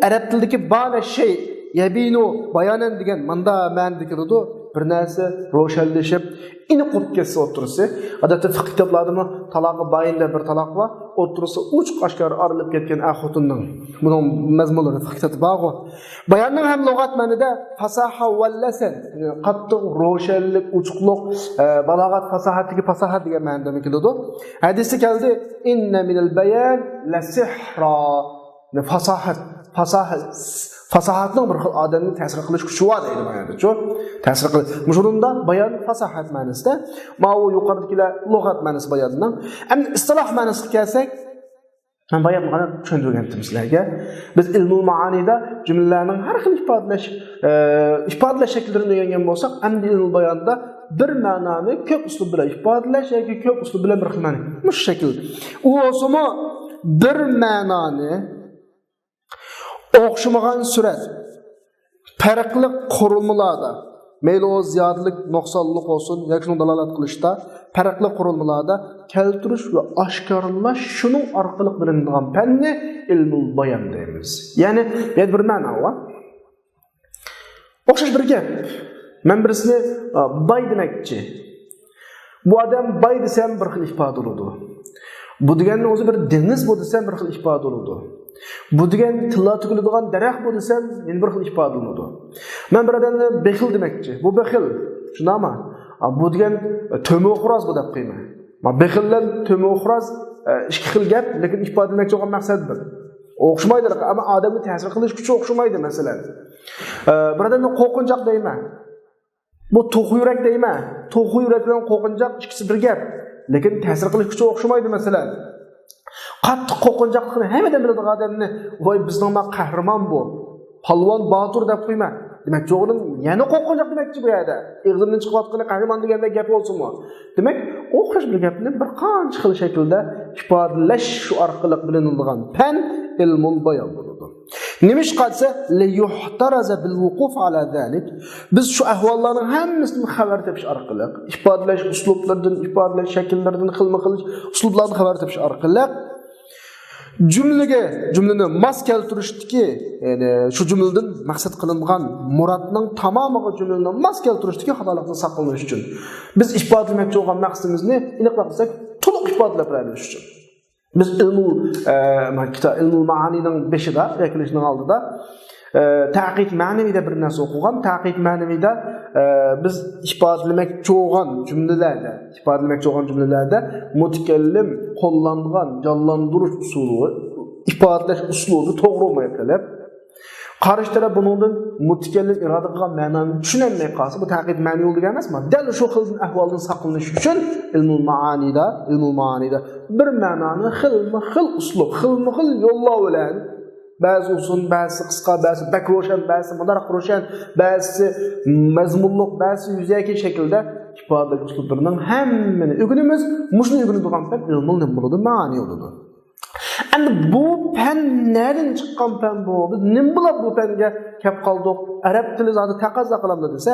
ئەرەب تىلىدىكى بانە شەي يەبىنۇ بايانەن دېگەن ماندا مەنىدە كېلىدۇ. بىر نەرسە روشەنلىشىپ، ئېنىق بولۇپ كەتسە ئوتتۇرىسى. ئادەتتە فىقھ كىتابلاردىمۇ تالاقى باين دەپ بىر تالاق بار. ئوتتۇرىسى ئوچۇق ئاشكارا ئايرىلىپ كەتكەن ئەر خوتۇننىڭ. بۇنىڭ مەزمۇنلىرى فىقھ كىتابتا بارغۇ. باياننىڭ ھەم لۇغەت مەنىدە فاساھە ۋە لەسەن، يەنى قاتتىق روشەنلىك، ئوچۇقلۇق، ئە، بالاغەت، فاساھەتتىكى پاساھەت دېگەن مەنىدىمۇ كېلىدۇ. ھەدىستە كەلدى، ئىننە مىنەل بايان لەسىھرا. يەنى فاساھەت، فاساھەت، فاساھەتنىڭ بىر خىل ئادەمنى تەسىر قىلىش كۈچى بار دەيدۇ باياندا، شۇ. تەسىر قىلىش. مۇشۇنىڭدا بايان فاساھەت مەنىسىدە. ماۋۇ يۇقىرىدىكىلەر لۇغەت مەنىسى باياننىڭ. ئەمدى ئىستىلاھ مەنىسىگە كەلسەك، مەن بايان مانا چۈشەندۈرگەنتىم سىلەرگە. بىز ئىلمۇل مائانىدا جۈملىلەرنىڭ ھەر خىل ئىپادىلەش، ئە، ئىپادىلەش شەكىللىرىنى ئۆگەنگەن بولساق، ئەمدى ئىلمۇل باياندا بىر مەنانى كۆپ ئۇسلۇب بىلەن ئىپادىلەش ياكى كۆپ ئۇسلۇب بىلەن بىر خىل مەنە. مۇشۇ شەكىل. ئۇ بولسىمۇ بىر مەنانى ئوخشىمىغان سۈرەت، پەرقلىق قۇرۇلمىلاردا، مەيلى ئۇ زىيادىلىك، نۇقسانلىق بولسۇن ياكى شۇنىڭغا دالالەت قىلىشتا، پەرقلىق قۇرۇلمىلاردا كەلتۈرۈش ۋە ئاشكارىلاش، شۇنىڭ ئارقىلىق بىلىنىدىغان پەننى ئىلمۇل بايان دەيمىز. يەنى، يەنە بىر مەنا بار. ئوخشاش بىر گەپ. مەن بىرسىنى، ئا، باي دېمەكچى. بۇ ئادەم باي دېسەم بىر خىل ئىپادە بولىدۇ. بۇ دېگەننىڭ ئۆزى بىر دېڭىز بۇ دېسەم بىر خىل ئىپادە بولىدۇ. بۇ دېگەن تىللا تۆكۈلىدىغان دەرەخ بۇ دېسەم يەنە بىر خىل ئىپادە بولىدۇ. مەن بىر ئادەمنى بېخىل دېمەكچى. بۇ بېخىل. شۇنداقمۇ؟ ئا، بۇ دېگەن، ئە، تۆمۈر خوراز بۇ دەپ قويىمەن. ما بېخىل بىلەن تۆمۈر خوراز، ئە، ئىككى خىل گەپ، لېكىن ئىپادىلىمەكچى بولغان مەقسەت بىر. ئوخشىمايدۇ، ئەمما ئادەمنى تەسىر قىلىش كۈچى ئوخشىمايدۇ، مەسىلەن. ئە، بىر ئادەمنى قورقۇنچاق دەيمەن. بۇ توخۇ يۈرەك دەيمەن. توخۇ يۈرەك بىلەن قورقۇنچاق ئىككىسى بىر گەپ. لېكىن تەسىر قىلىش كۈچى ئوخشىمايدۇ، مەسىلەن. قاتتىق قورقۇنچاقلىقىنى ھەممىدىن بىلىدىغان ئادەمنى، ۋاي، بىزنىڭ ما قەھرىمان بۇ. پالۋان باتۇر دەپ قويمەن. دېمەكچى بولغىنىم، يەنە قورقۇنچاق دېمەكچى بۇ يەردە. ئېغىزىمدىن چىقىۋاتقىنى قەھرىمان دېگەندەك گەپ بولسىمۇ. دېمەك، ئوخشاش بىر گەپنى بىر قانچە خىل شەكىلدە ئىپادىلەش ئارقىلىق بىلىنىدىغان پەن ئىلمۇل بايان بولىدۇ. نېمىشقا دېسە، ليحترز بالوقوف على ذلك. بىز شۇ ئەھۋاللارنىڭ ھەممىسىدىن خەۋەر تېپىش ئارقىلىق، ئىپادىلەش ئۇسلۇبلىرىدىن، ئىپادىلەش شەكىللىرىدىن، خىلمۇ خىل ئۇسلۇبلاردىن خەۋەر تېپىش ئارقىلىق، جۈملىگە، جۈملىنى ماس كەلتۈرۈشتىكى، يەنى شۇ جۈملىدىن مەقسەت قىلىنغان مۇرادنىڭ تامامىغا جۈملىنى ماس كەلتۈرۈشتىكى خاتالىقتىن ساقلىنىش ئۈچۈن، بىز ئىپادىلىمەكچى بولغان مەقسىتىمىزنى ئېنىقلاپ بىلسەك، تولۇق ئىپادىلەپ بېرەلىش ئۈچۈن. بىز ئىلمۇ، ئە، مانا كىتاب ئىلمۇل مائانىنىڭ بېشىدا، يەكۈنلىشىنىڭ ئالدىدا، ئە، تەقىد مەنىۋىدە بىر نەرسە ئوقۇغان. تەقىد مەنىۋىدە، ئە، بىز ئىپادىلىمەكچى بولغان جۈملىلەردە، ئىپادىلىمەكچى بولغان جۈملىلەردە مۇتەكەللىم قوللانغان جانلاندۇرۇش ئۇسۇلى، ئىپادىلەش ئۇسلۇبى توغرا بولماي قېلىپ، قارشى تەرەپ بۇنىڭدىن مۇتەكەللىم ئىرادە قىلغان مەنانى چۈشىنەلمەي قالسا، بۇ تەقىد مەنىۋى يول دېگەن ئەمەسمۇ؟ دەل شۇ خىلدىن ئەھۋالدىن ساقلىنىش ئۈچۈن ئىلمۇل مائانىدا، ئىلمۇل مائانىدا بىر مەنانى خىلمۇ خىل ئۇسلۇب، خىلمۇ خىل يوللار بىلەن، بەزى ئۇزۇن، بەزىسى قىسقا، بەزىسى بەك روشەن، بەزىسى مۇنداق روشەن، بەزىسى مەزمۇنلۇق، بەزىسى يۈزەكى شەكىلدە ئىپادىلەش ئۇسلۇبلىرىنىڭ ھەممىنى ئۆگىنىمىز. مۇشۇنى ئۆگىنىدىغان پەن ئىلمۇل نېمە بولىدۇ؟ مائانى بولىدۇ. ئەمدى بۇ پەن نەدىن چىققان پەن بولدى؟ نېمە بىلەن بۇ پەنگە كەپ قالدۇق؟ ئەرەب تىلى زادى تەقەززا قىلامدۇ دېسە،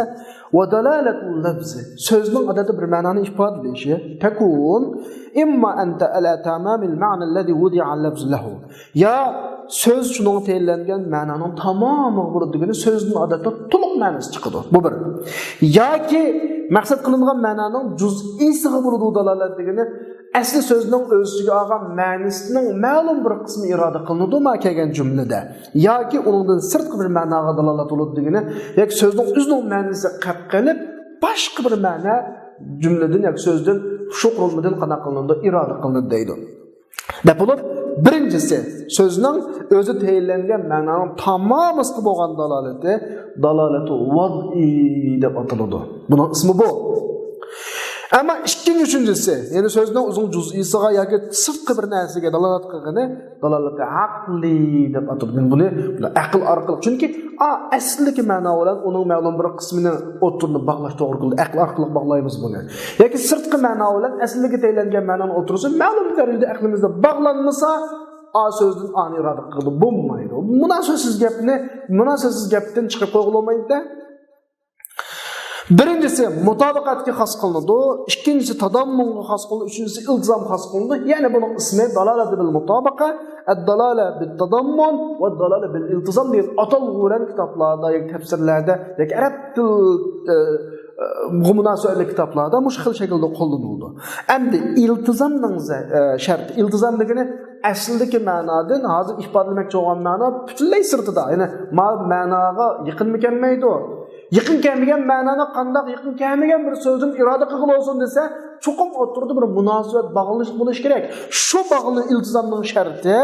ودلالة اللفظ، سۆزنىڭ ئادەتتە بىر مەنانى ئىپادىلىشى، تكون إما أن ت-، على تمام المعنى الذي وضع اللفظ له. يا سۆز شۇنىڭغا تەيىنلەنگەن مەنانىڭ تامامىغا بولىدۇ دېگىنى، سۆزدىن ئادەتتە تولۇق مەنىسى چىقىدۇ. بۇ بىر. ياكى مەقسەت قىلىنغان مەنانىڭ جۇزئىسىغا بولىدۇ دالالەت دېگىنى، ئەسلى سۆزنىڭ ئۆز ئىچىگە ئالغان مەنىسىنىڭ مەلۇم بىر قىسمى ئىرادە قىلىنىدۇ ما كەلگەن جۈملىدە. ياكى ئۇنىڭدىن سىرتقى بىر مەناغا دالالەت بولىدۇ دېگىنى، ياكى سۆزنىڭ ئۆزىنىڭ مەنىسى قېلىپ قېلىپ، باشقا بىر مەنە جۈملىدىن ياكى سۆزدىن، شۇ قۇرۇلمىدىن قانداق قىلىنىدۇ؟ ئىرادە قىلىنىدۇ دەيدۇ. دەپ بولۇپ، بىرىنچىسى، سۆزنىڭ ئۆزى تەيىنلەنگەن مەنانىڭ تامامىسىغا بولغان دالالىتى دالالەتۇ ۋەزئى دەپ ئاتىلىدۇ. بۇنىڭ ئىسمى بۇ. ئەمما ئىككىنچى، ئۈچىنچىسى، يەنى سۆزنىڭ ئۆزىنىڭ جۇزئىسىغا ياكى سىرتقى بىر نەرسىگە دالالەت قىلغىنى دالالىتى ئەقلىي دەپ ئاتىلىدۇ. بۇنى، بۇنى ئەقىل ئارقىلىق، چۈنكى ئا، ئەسلىدىكى مەنا بىلەن ئۇنىڭ مەلۇم بىر قىسمىنى ئوتتۇرىنى باغلاش توغرا كېلىدۇ. ئەقىل ئارقىلىق باغلايمىز بۇنى. ياكى سىرتقى مەنا بىلەن ئەسلىدىكى تەيىنلەنگەن مەنانىڭ ئوتتۇرىسى مەلۇم دەرىجىدە ئەقلىمىزدە باغلانمىسا، ئا سۆزدىن ئانى ئىرادە قىلغىلى بولمايدۇ. مۇناسىۋەتسىز گەپنى مۇناسىۋەتسىز گەپتىن چىقىرىپ قويغىلى بولمايدۇ. بىرىنچىسى مۇتابىقەتكە خاس قىلىنىدۇ، ئىككىنچىسى تاداممۇنغا خاس قىلىنىدۇ، ئۈچىنچىسى ئىلتىزامغا خاس قىلىنىدۇ. يەنى بۇنىڭ ئىسمى دالالەتۇ بىل مۇتابىقە، ئەددالالە بىت تاداممۇن ۋە دالالە بىل ئىلتىزام دېگەن ئاتالغۇ بىلەن كىتابلاردا ياكى تەپسىرلەردە ياكى ئەرەب تىل، ئە، ئە، مۇناسىۋەتلىك كىتابلاردا مۇشۇ خىل شەكىلدە قوللىنىلىدۇ. ئەمدى ئىلتىزامنىڭ زە-، ئە، شەرتى، ئىلتىزام دېگىنى ئەسلىدىكى مەنادىن ھازىر ئىپادىلىمەكچى بولغان مەنا پۈتۈنلەي سىرتىدا، يەنى ما مەناغا يېقىنمۇ كەلمەيدۇ. يېقىن كەلمىگەن مەنانى قانداق يېقىن كەلمىگەن بىر سۆزدىن ئىرادە قىلغىلى بولسۇن دېسە، چوقۇم ئوتتۇرىدا بىر مۇناسىۋەت، باغلىنىش بولۇشى كېرەك. شۇ باغلىنىش، ئىلتىزامنىڭ شەرتى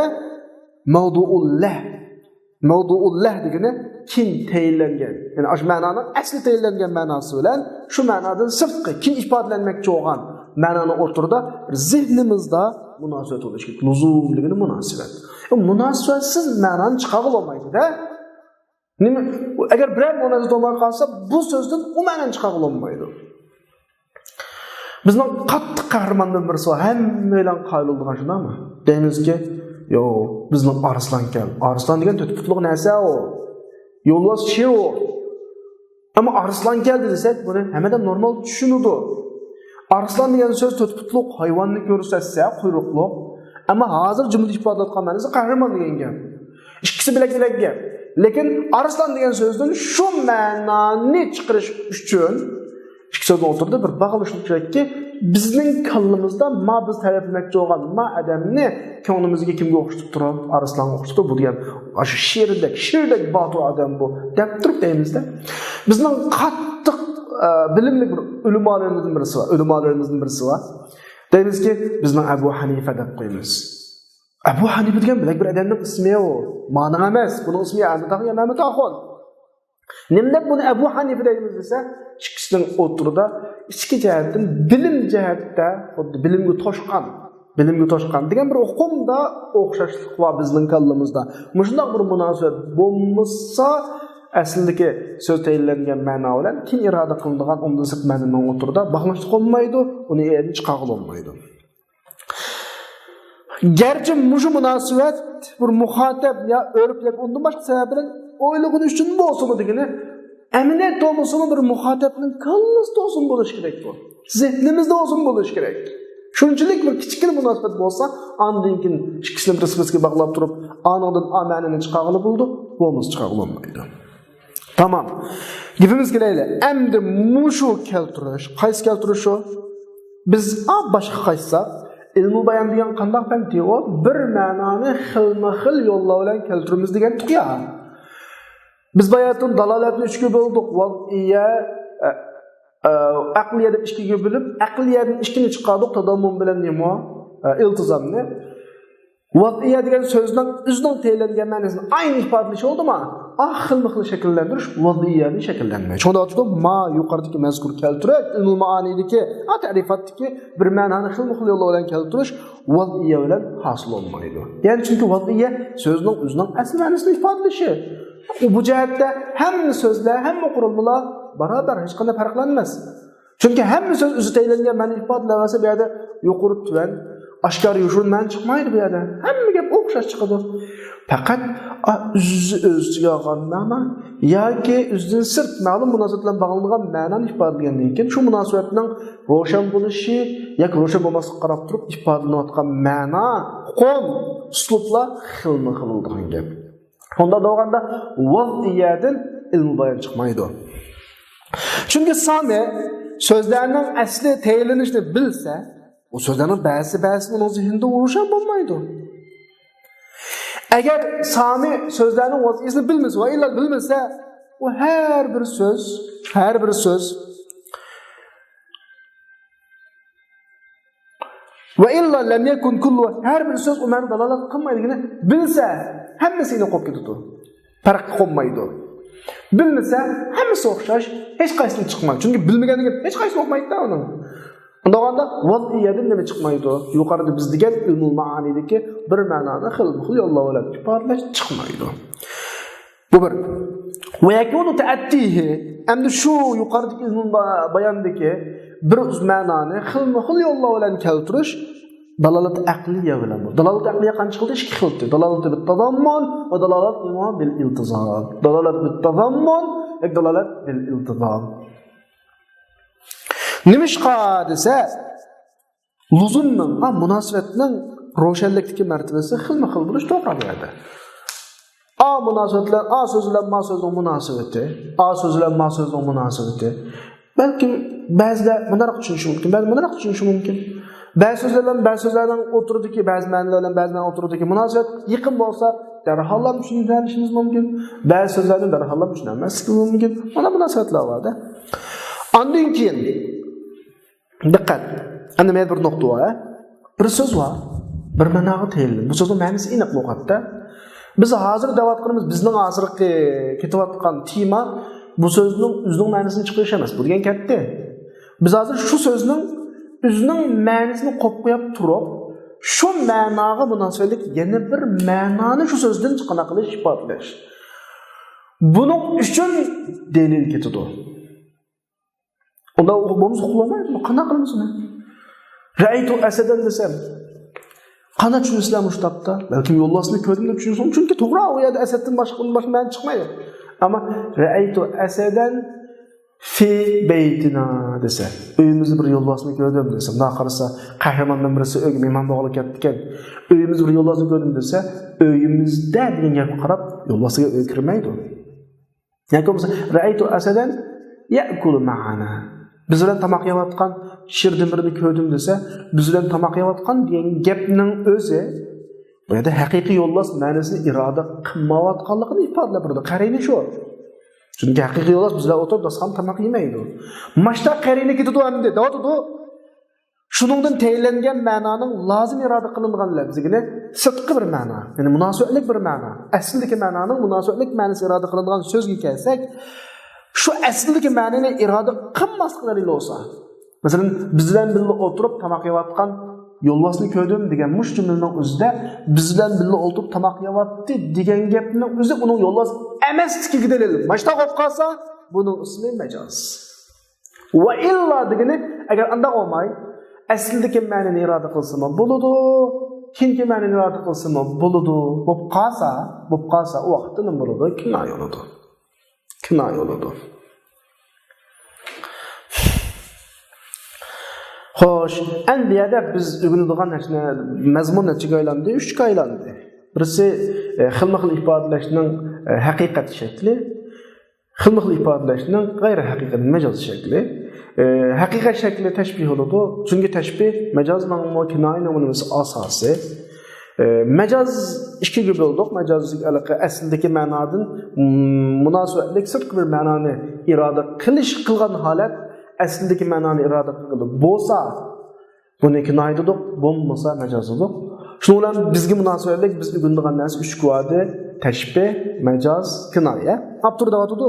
مەۋدۇئۇللەھ. مەۋدۇئۇللەھ دېگىنى كېيىن تەيىنلەنگەن، يەنى ئاشۇ مەنانىڭ ئەسلى تەيىنلەنگەن مەناسى بىلەن شۇ مەنادىن سىرتقى، كېيىن ئىپادىلەنمەكچى بولغان مەنانىڭ ئوتتۇرىدا بىر زېھنىمىزدا مۇناسىۋەت بولۇشى كېرەك. لۇزۇم دېگىنى مۇناسىۋەت. مۇناسىۋەتسىز مەنانى چىقارغىلى بولمايدۇ-دە. نېمە؟ ئەگەر بىرەر مۇناسىۋەت بولماي قالسا، بۇ سۆزدىن ئۇ مەنىنى چىقارغىلى بولمايدۇ. بىزنىڭ قاتتىق قەھرىماندىن بىرسى بار، ھەممەيلەن قايىل بولىدىغان، شۇنداقمۇ؟ دەيمىزكى، يو، بىزنىڭ ئارسلانكەل. ئارسلان دېگەن تۆت پۇتلۇق نەرسە ئۇ. يولۋاس شىر ئۇ. ئەمما ئارسلانكەل دېسەك، بۇنى ھەممە ئادەم نورمال چۈشىنىدۇ. ئارسلان دېگەن سۆز تۆت پۇتلۇق ھايۋاننى كۆرسەتسە، قۇيرۇقلۇق. ئەمما ھازىر جۈملىدە ئىپادىلەتكەن مەنىسى قەھرىمان دېگەن گەپ. ئىككىسى بىلەك بىلەك گەپ. لېكىن ئارسلان دېگەن سۆزدىن شۇ مەنانى چىقىرىش ئۈچۈن ئىككى سۆزنىڭ ئوتتۇرىدا بىر باغلىشىش كېرەككى، بىزنىڭ كاللىمىزدا ما بىز تەرىپلىمەكچى بولغان ما ئادەمنى كۆڭلىمىزگە كىمگە ئوخشىتىپ تۇرۇپ، ئارسلانغا ئوخشىتىپ، بۇ دېگەن ئاشۇ شىردەك، شىردەك باتۇر ئادەم بۇ دەپ تۇرۇپ دەيمىزدە. بىزنىڭ قاتتىق، ئە، بىلىملىك بىر ئۆلىمالىرىمىزدىن بىرسى بار، ئۆلىمالىرىمىزدىن بىرسى بار. دەيمىزكى، بىزنىڭ ئەبۇ ھەنىفە دەپ قويىمىز. ئەبۇ ھەنىفە دېگەن بىلەك بىر ئادەمنىڭ ئىسمى ئۇ. مانىڭ ئەمەس، بۇنىڭ ئىسمى يا ئەمەتاخۇن، يا مەمەتاخۇن. نېمە دەپ بۇنى ئەبۇ ھەنىفە دەيمىز دېسە، ئىككىسىنىڭ ئوتتۇرىدا ئىچكى جەھەتتىن، بىلىم جەھەتتە خۇددى بىلىمگە توشقان، بىلىمگە توشقان دېگەن بىر ئۇقۇمدا ئوخشاشلىق بار بىزنىڭ كاللىمىزدا. مۇشۇنداق بىر مۇناسىۋەت بولمىسا، ئەسلىدىكى سۆز تەيىنلەنگەن مەنا بىلەن كېيىن ئىرادە قىلىنىدىغان ئۇندىن سىرت مەنىنىڭ ئوتتۇرىدا باغلىنىشلىق بولمايدۇ، ئۇنى ئۇ يەردىن چىقارغىلى بولمايدۇ. گەرچە مۇشۇ مۇناسىۋەت بىر مۇخاتەپ يا ئۆرپ ياكى ئۇندىن باشقا سەۋەبلەر ئويلىغىنى ئۈچۈن بولسىمۇ دېگىنى، ئەمەلىيەتتە بولمىسىمۇ بىر مۇخاتەپنىڭ كاللىسىدا بولسىمۇ بولۇشى كېرەك بۇ. زېھنىمىزدە بولسىمۇ بولۇشى كېرەك. شۇنچىلىك بىر كىچىككىنە مۇناسىۋەت بولسا، ئاندىن كېيىن ئىككىسىنى بىر سىپىسىگە باغلاپ تۇرۇپ، ئانىڭدىن ئا مەنىنى چىقارغىلى بولىدۇ، بولمىسا چىقارغىلى بولمايدۇ. تامام. گېپىمىزگە كېلەيلى. ئەمدى مۇشۇ كەلتۈرۈش، قايسى كەلتۈرۈش ئۇ؟ بىز ئا باشقا قايتساق، ئىلمۇ بايان دېگەن قانداق پەنتى ئۇ؟ بىر مەنانى خىلمۇ خىل يوللار بىلەن كەلتۈرىمىز دېگەنتۇق يا. بىز باياتىن دالالەتنى ئۈچكە بۆلدۇق. ۋەزئىيە، ئە، ئە، ئەقلىيە دەپ ئىككىگە بۆلۈپ، ئەقلىيەدىن ئىككىنى چىقاردۇق، تاداممۇن بىلەن نېمە؟ ئە، ئىلتىزامنى. ۋەزئىيە دېگەن سۆزنىڭ ئۆزىنىڭ تەيىنلەنگەن مەنىسىنى ئاينى ئىپادىلىشى بولدىما؟ ئا خىلمۇ خىل شەكىللەندۈرۈش ۋەزئىيەنى شەكىللەنمەيدۇ. شۇڭا دەۋاتىدۇ، ما يۇقىرىدىكى مەزكۇر كەلتۈرۈش، ئىلمۇل مائانىدىكى، ئا تەرىپاتتىكى بىر مەنانى خىلمۇ خىل يوللار بىلەن كەلتۈرۈش ۋەزئىيە بىلەن ھاسىل بولمايدۇ. يەنى چۈنكى ۋەزئىيە سۆزنىڭ ئۆزىنىڭ ئەسلى مەنىسىنى ئىپادىلىشى. ئۇ بۇ جەھەتتە ھەممە سۆزلەر، ھەممە قۇرۇلمىلار باراۋەر، ھېچقانداق پەرقلەنمەس. چۈنكى ھەممە سۆز ئۆزى تەيىنلەنگەن مەنىنى ئىپادىلەيۋەرسە، بۇ يەردە يۇقىرى، تۆۋەن، ئاشكارا، يوشۇرۇن مەنە چىقمايدۇ بۇ يەردە. ھەممە گەپ ئوخشاش چىقىدۇ. پەقەت، ئا، ئۆزى ئۆز ئىچىگە ئالغان مەنا ياكى ئۆزىدىن سىرت مەلۇم مۇناسىۋەت بىلەن باغلانغان مەنانى ئىپادىلىگەندىن كېيىن، شۇ مۇناسىۋەتنىڭ روشەن بولۇشى ياكى روشەن بولماسلىقىغا قاراپ تۇرۇپ ئىپادىلىنىۋاتقان مەنا، ئۇقۇم، ئۇسلۇبلار خىلمۇ خىل بولىدىغان گەپ. شۇنداق بولغاندا ۋەزئىيەدىن ئىلمۇ بايان چىقمايدۇ. چۈنكى سامى سۆزلەرنىڭ ئەسلى تەيىنلىنىشىنى بىلسە، ئۇ سۆزلەرنىڭ بەزىسى بەزىسىنى ئۇنىڭ زېھنىدە روشەن بولمايدۇ. ئەگەر سامى سۆزلەرنىڭ ۋەزئىيىسىنى بىلمىسە ۋە ئىللا بىلمىسە، ئۇ ھەر بىر سۆز، ھەر بىر سۆز ۋە ئىللا لەم يەكۇن كۇللۇ، ھەر بىر سۆز ئۇ مەنىگە دالالەت قىلمايدىغىنى بىلسە، ھەممىسى ئېنىق بولۇپ كېتىدۇ. پەرقكە قونمايدۇ. بىلمىسە، ھەممىسى ئوخشاش، ھېچقايسىسىنى چىقمايدۇ. چۈنكى بىلمىگەندىن كېيىن ھېچقايسىسى ئوقۇمايدۇ ئۇنىڭ. ئۇنداق بولغاندا ۋەزئىيەدىن نېمە چىقمايدۇ؟ يۇقىرىدا بىز دېگەن ئىلمۇل مائانىدىكى بىر مەنانى خىلمۇ خىل يوللار بىلەن ئىپادىلەش چىقمايدۇ. بۇ بىر. ۋە يەكۇنۇ تەئەتتىھى. ئەمدى شۇ يۇقىرىدىكى ئىلمۇل با-، باياندىكى بىر مەنانى خىلمۇ خىل يوللار بىلەن كەلتۈرۈش دالالەت ئەقلىيە بىلەن بولىدۇ. دالالەت ئەقلىيە قانچە خىلدۇر؟ ئىككى خىلدۇر. دالالەت بىت تازاممۇن ۋە دالالەت نېمە؟ بىل ئىلتىزام. دالالەت بىت تازاممۇن ياكى دالالەت بىل ئىلتىزام. نېمىشقا دېسە، لۇزۇمنىڭ، ئا، مۇناسىۋەتنىڭ روشەنلىكتىكى مەرتىۋىسى خىلمۇ خىل بولۇش توغرا بۇ يەردە. ئا مۇناسىۋەت بىلەن، ئا سۆز بىلەن ما سۆزنىڭ مۇناسىۋىتى، ئا سۆز بىلەن ما سۆزنىڭ مۇناسىۋىتى. بەلكىم بەزىلەر مۇنداق چۈشىنىشى مۇمكىن، بەزى مۇنداق چۈشىنىشى مۇمكىن. بەزى سۆزلەر بىلەن بەزى سۆزلەرنىڭ ئوتتۇرىدىكى، بەزى مەنىلەر بىلەن بەزى مەنىلەر ئوتتۇرىدىكى مۇناسىۋەت يېقىن بولسا، دەرھاللا چۈشىنىشىمىز مۇمكىن. بەزى سۆزلەرنى دەرھاللا چۈشىنەلمەسلىكىمىز مۇمكىن. مانا مۇناسىۋەتلەر بار-دە. ئاندىن كېيىن دىققەت. ئەنە مەيەردە بىر نۇقتا بار، ھە؟ بىر سۆز بار. بىر مەناغا تەيىنلىنىدۇ. بۇ سۆزنىڭ مەنىسى ئېنىق لۇغەتتە. بىز ھازىر دەۋاتقىنىمىز، بىزنىڭ ھازىرقى كېتىۋاتقان تېما بۇ سۆزنىڭ ئۆزىنىڭ مەنىسىنى چىقىرىش ئەمەس. بۇ دېگەن كەتتى. بىز ھازىر شۇ سۆزنىڭ ئۆزىنىڭ مەنىسىنى قويۇپ قويۇپ تۇرۇپ، شۇ مەناغا مۇناسىۋەتلىك يەنە بىر مەنانى شۇ سۆزدىن چىقىرىپ قىلىش، ئىپادىلەش. بۇنىڭ ئۈچۈن دەلىل كېتىدۇ. ئۇنداق بولمىسا ئۇقۇلمايدۇ. قانداق قىلىمىز ئۇنى؟ رەئەيتۇ ئەسەدەن دېسەم، قانداق چۈشىنىسىلەر مۇشۇ تاپتا؟ بەلكىم يولۋاسنى كۆردۈم دەپ چۈشىنىسىلەر. چۈنكى توغرا، ئۇ يەردە ئەسەدتىن باشقا، باشقا مەنە چىقمايدۇ. ئەمما رەئەيتۇ ئەسەدەن فى بەيتىنا دېسە، ئۆيىمىزدە بىر يولۋاسنى كۆردۈم دېسە، مۇنداق قارىسا، قەھرىماندىن بىرسى ئۆيگە مېھمان بولغىلى كەپتىكەن. ئۆيىمىزدە بىر يولۋاسنى كۆردۈم دېسە، ئۆيىمىزدە دېگەن گەپكە قاراپ يولۋاس دېگەن ئۆيگە كىرمەيدۇ. ياكى بولمىسا، رەئەيتۇ ئەسەدەن يەئكۇلۇ مەئانا. بىز بىلەن تاماق يەۋاتقان شىردىن بىرنى كۆردۈم دېسە، بىز بىلەن تاماق يەۋاتقان دېگەن گەپنىڭ ئۆزى بۇ يەردە ھەقىقىي يولۋاس مەنىسىنى ئىرادە قىلمايۋاتقانلىقىنى ئىپادىلەپ بېرىدۇ. قەرىنە شۇ. چۈنكى ھەقىقىي يولۋاس بىز بىلەن ئولتۇرۇپ داستىخاندا تاماق يېمەيدۇ. ماشتا قەرىنە كېتىدۇ ئەمدى، دەۋاتىدۇ. شۇنىڭدىن تەيىنلەنگەن مەنانىڭ لازىم ئىرادە قىلىنغان لەپزىگىنى سىرتقى بىر مەنا، يەنى مۇناسىۋەتلىك بىر مەنا، ئەسلىدىكى مەنانىڭ مۇناسىۋەتلىك مەنىسى ئىرادە قىلىنغان سۆزگە كەلسەك، شۇ ئەسلىدىكى مەنىنى ئىرادە قىلماسلىق دەلىلى بولسا، مەسىلەن، بىز بىلەن بىللە ئولتۇرۇپ تاماق يەۋاتقان يولۋاسنى كۆردۈم دېگەن مۇشۇ جۈملىنىڭ ئۆزىدە بىز بىلەن بىللە ئولتۇرۇپ تاماق يەۋاتتى دېگەن گەپنىڭ ئۆزى ئۇنىڭ يولۋاس ئەمەسلىكىگە دەلىل. ماشۇنداق بولۇپ قالسا، بۇنىڭ ئىسمى مەجاز. ۋە ئىللا دېگىنى، ئەگەر ئانداق بولماي، ئەسلىدىكى مەنىنى ئىرادە قىلسىمۇ بولىدۇ، كېيىنكى مەنىنى ئىرادە قىلسىمۇ بولىدۇ، بولۇپ قالسا، بولۇپ قالسا، ئۇ ۋاقىتتا نېمە بولىدۇ؟ كىنايە بولىدۇ. كىنايە بولىدۇ. خوش، ئەمدى بۇ يەردە بىز ئۆگىنىدىغان نەرسە، مەزمۇن نەچچىگە ئايلاندى؟ ئۈچكە ئايلاندى. بىرسى، ئە، خىلمۇ خىل ئىپادىلەشنىڭ، ئە، ھەقىقەت شەكلى. خىلمۇ خىل ئىپادىلەشنىڭ غەيرىي ھەقىقەت مەجاز شەكلى. ئە، ھەقىقەت شەكلى تەشبىھ بولىدۇ. چۈنكى تەشبىھ مەجازنىڭمۇ، كىنايىنىڭمۇ نېمىسى ئاساسى. ئە، مەجاز ئىككىگە بۆلدۇق. مەجاز ھېلىقى ئەسلىدىكى مەنادىن، م، مۇناسىۋەتلىك سىرتقى بىر مەنانى ئىرادە قىلىش قىلغان ھالەت ئەسلىدىكى مەنانى ئىرادە قىلغىلى بولسا، بۇنى كىنايە دېدۇق، بولمىسا مەجاز دېدۇق. شۇنىڭ بىلەن بىزگە مۇناسىۋەتلىك بىز ئۆگىنىدىغان نەرسە ئۈچ بولدى. تەشبىھ، مەجاز، كىنايە. ئاپتور دەۋاتىدۇ،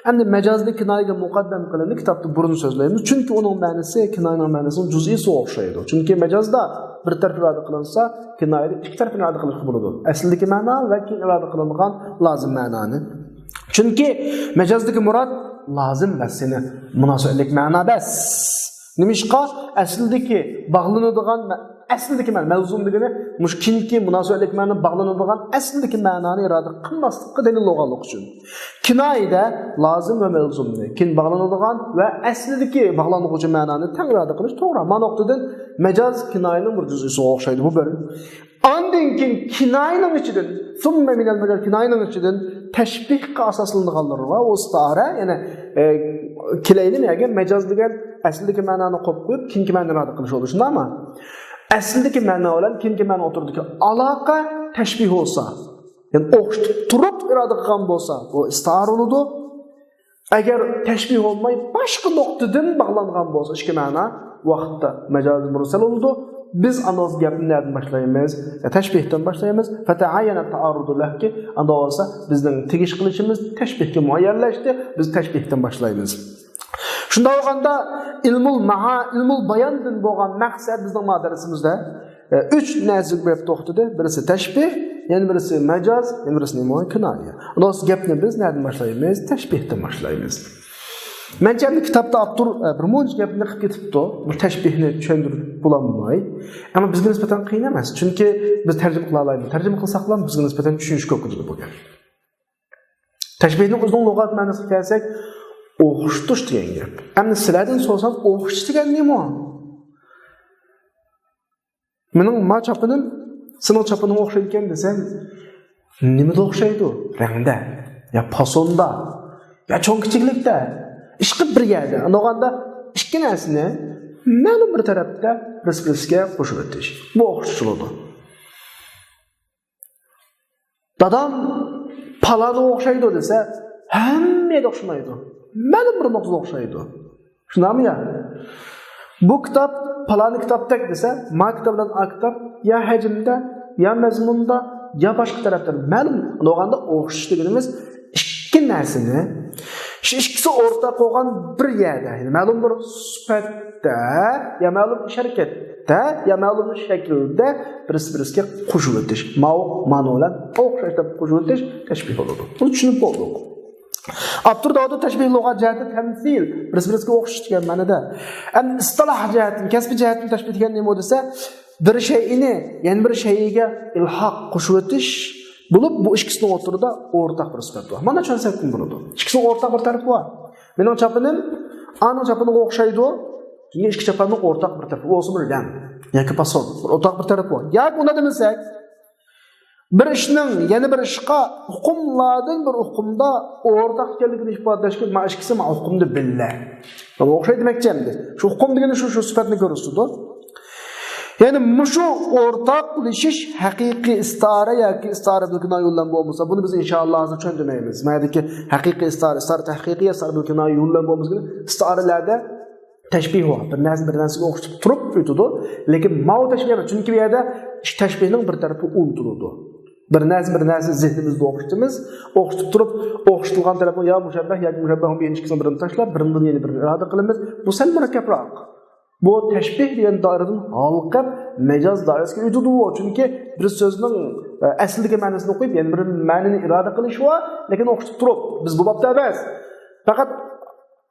ئەمدى مەجازنى كىنايىگە مۇقەددەم قىلىنى كىتابتا بۇرۇن سۆزلەيمىز، چۈنكى ئۇنىڭ مەنىسى كىنايىنىڭ مەنىسىنىڭ جۈزئىسىگە ئوخشايدۇ. چۈنكى مەجازدا بىر تەرەپ ئىرادە قىلىنسا، كىنايىدە ئىككى تەرەپ ئىرادە قىلىنىشقا بولىدۇ. ئەسلىدىكى مەنا ۋە كېيىن ئىرادە قىلىنغان لازىم مەنانى. چۈنكى مەجازدىكى مۇراد لازىم لەفزىنى مۇناسىۋەتلىك مەنا بەس. نېمىشقا؟ ئەسلىدىكى باغلىنىدىغان مە-، ئەسلىدىكى مەنا، مەلزۇم دېگىنى مۇشۇ كېيىنكى مۇناسىۋەتلىك مەنىدىن باغلىنىدىغان ئەسلىدىكى مەنانى ئىرادە قىلماسلىققا دەلىل بولغانلىقى ئۈچۈن. كىنايىدە لازىم ۋە مەلزۇمنى، كېيىن باغلىنىدىغان ۋە ئەسلىدىكى باغلانغۇچى مەنانى تەڭ ئىرادە قىلىش توغرا. ما نۇقتىدىن مەجاز كىنايىنىڭ بىر جۈزئىسىگە ئوخشايدۇ. بۇ بىر. ئاندىن كېيىن كىنايىنىڭ ئىچىدىن، ثم من المجاز، كىنايىنىڭ ئىچىدىن تەشبىھقا ئاساسلىنىدىغانلىرى بار. ئۇ ئىستىئارە، يەنى، ئە، كېلەيلى، يەنى مەجاز دېگەن ئەسلىدىكى مەنانى قويۇپ قويۇپ، كېيىنكى مەنىنى ئىرادە قىلىش بولىدۇ، شۇنداقمۇ؟ ئەسلىدىكى مەنا بىلەن كېيىنكى مەنا ئوتتۇرىدىكى ئالاقە تەشبىھ بولسا، يەنى ئوخشىتىپ تۇرۇپ ئىرادە قىلغان بولسا، بۇ ئىستىئارە بولىدۇ. ئەگەر تەشبىھ بولماي، باشقا نۇقتىدىن باغلانغان بولسا ئىككى مەنا، ۋاقىتتا مەجازى مۇرسەل بولىدۇ. بىز ئاندىن گەپنى نەدىن باشلايمىز؟ يا تەشبىھتىن باشلايمىز. فتعين التعارض له، ئاندىن بولسا بىزنىڭ تېگىش قىلىشىمىز تەشبىھكە مۇئەييەنلەشتى. بىز تەشبىھتىن باشلايمىز. شۇنداق بولغاندا ئىلمۇل مەئا-، ئىلمۇل باياندىن بولغان مەقسەت بىزنىڭ ما دەرسىمىزدە ئۈچ نەرسىگە بېرىپ توختىدى. بىرسى تەشبىھ، يەنە بىرسى مەجاز، يەنە بىرسى نېمە؟ كىنايە. ئاندىن گەپنى بىز نەدىن باشلايمىز؟ تەشبىھتىن باشلايمىز. مەنچە ئەمدى كىتابتا ئاپتور، ئە، بىر مۇنچە گەپنى قىلىپ كېتىپتۇ. بۇ تەشبىھنى چۈشەندۈرۈپ بولالماي. ئەمما بىزگە نىسبەتەن قىيىن ئەمەس. چۈنكى بىز تەرجىمە قىلالايمىز. تەرجىمە قىلساقلا بىزگە نىسبەتەن چۈشىنىشكە بولۇپ كېتىدۇ بۇ گەپ. تەشبىھنىڭ ئۆزىنىڭ لۇغەت مەنىسىگە كەلسەك، ئوخشىتىش دېگەن گەپ. ئەمدى سىلەردىن سورىسام، ئوخشىتىش دېگەن نېمە؟ مېنىڭ ما چاپىنىم سېنىڭ چاپىنىڭغا ئوخشايدىكەن دېسەم، نېمىدە ئوخشايدۇ؟ رەڭدە، يا پاسوندا، يا چوڭ كىچىكلىكتە. ئىشقىلىپ بىر يەردە. ئاندىن بولغاندا ئىككى نەرسىنى مەلۇم بىر تەرەپتە بىرسى-بىرسىگە قوشۇۋېتىش. بۇ ئوخشىتىلىدۇ. دادام پالانىغا ئوخشايدۇ دېسە، ھەممە يەردە ئوخشىمايدۇ. مەلۇم بىر نۇقتىدا ئوخشايدۇ. شۇنداقمۇ يا؟ بۇ كىتاب پالانى كىتابتەك دېسە، ما كىتاب بىلەن ئا كىتاب يا ھەجىمدە، يا مەزمۇندا، يا باشقا تەرەپتە مەلۇم. بولغاندا ئوخشىتىش دېگىنىمىز ئىككى نەرسىنى، شۇ ئىككىسى ئورتاق بولغان بىر يەردە، يەنى مەلۇم بىر سۈپەتتە، يا مەلۇم بىر ھەرىكەتتە، يا مەلۇم بىر شەكىلدە بىرسى-بىرسىگە قوشۇۋېتىش. ماۋۇ مانا بىلەن ئوخشاش دەپ قوشۇۋېتىش تەشبىھ بولىدۇ. بۇنى چۈشىنىپ بولدۇق. ئاپتور دەۋاتىدۇ، تەشبىھ لۇغەت جەھەتتىن تەمسىل، بىرسى-بىرسىگە ئوخشاش دېگەن مەنىدە. ئەمدى ئىستىلاھ جەھەتتىن، كەسپىي جەھەتتىن تەشبىھ دېگەن نېمە دېسە، بىر شەيئىنى يەنە بىر شەيئىگە ئىلھاق، قوشۇۋېتىش بولۇپ، بۇ ئىككىسىنىڭ ئوتتۇرىدا ئورتاق بىر سۈپەت بار. مانا چۈشەنسەكمۇ بولىدۇ. ئىككىسىنىڭ ئورتاق بىر تەرىپى بار. مېنىڭ چاپىنىم ئانىڭ چاپىنىغا ئوخشايدۇ. چۈنكى ئىككى چاپاننىڭ ئورتاق بىر تەرىپى بولسىمۇ رەڭ ياكى پاسون، بىر ئورتاق بىر تەرىپى بار. ياكى ئۇنداق دېمىسەك، بىر ئىشنىڭ يەنە بىر ئىشقا ھوقۇملاردىن بىر ھوقۇمدا ئورتاق ئىكەنلىكىنى ئىپادىلەشكە ما ئىككىسى ما ھوقۇمدا بىللە. ئوخشايدۇ دېمەكچى ئەمدى. شۇ ھوقۇم دېگىنى شۇ، شۇ سۈپەتنى كۆرسىتىدۇ. يەنى مۇشۇ ئورتاقلىشىش ھەقىقىي ئىستارە ياكى ئىستارە بىل كىنايە يوللام بولمىسا، بۇنى بىز ئىنشائاللا ھازىر چۈشەندۈرمەيمىز. مەدىكى ھەقىقىي ئىستارە، ئىستارە ھەقىقىي، ئىستارە بىل كىنايە يوللام بولمىسا، ئىستارىلەردە تەشبىھ بار. بىر نەرسە بىر نەرسىگە ئوخشىتىپ تۇرۇپ ئۆتىدۇ. لېكىن ماۋۇ تەشبىھ ئەمەس. چۈنكى بۇ يەردە ئىككى تەشبىھنىڭ بىر تەرىپى ئۇنتۇلىدۇ. بىر نەرسە بىر نەرسە زېھنىمىزدە ئوخشىتىمىز. ئوخشىتىپ تۇرۇپ، ئوخشىتىلغان تەرەپنى يا مۇشەببەھ ياكى مۇشەببەھ بىھ ئىككىسىنىڭ بىرىنى تاشلاپ، بىرىنىڭ يەنە بىرىنى ئىرادە قىلىمىز. بۇ سەل مۇرەككەپراق. بۇ تەشبىھ دېگەن دائىرىدىن ھالقىپ، مەجاز دائىرىسىگە ئۆتىدۇ. چۈنكى بىر سۆزنىڭ، ئە، ئەسلىدىكى مەنىسىنى ئوقۇپ، يەنە بىر مەنىنى ئىرادە قىلىش بار، لېكىن ئوخشىتىپ تۇرۇپ، بىز بۇ بابتا ئەمەس. پەقەت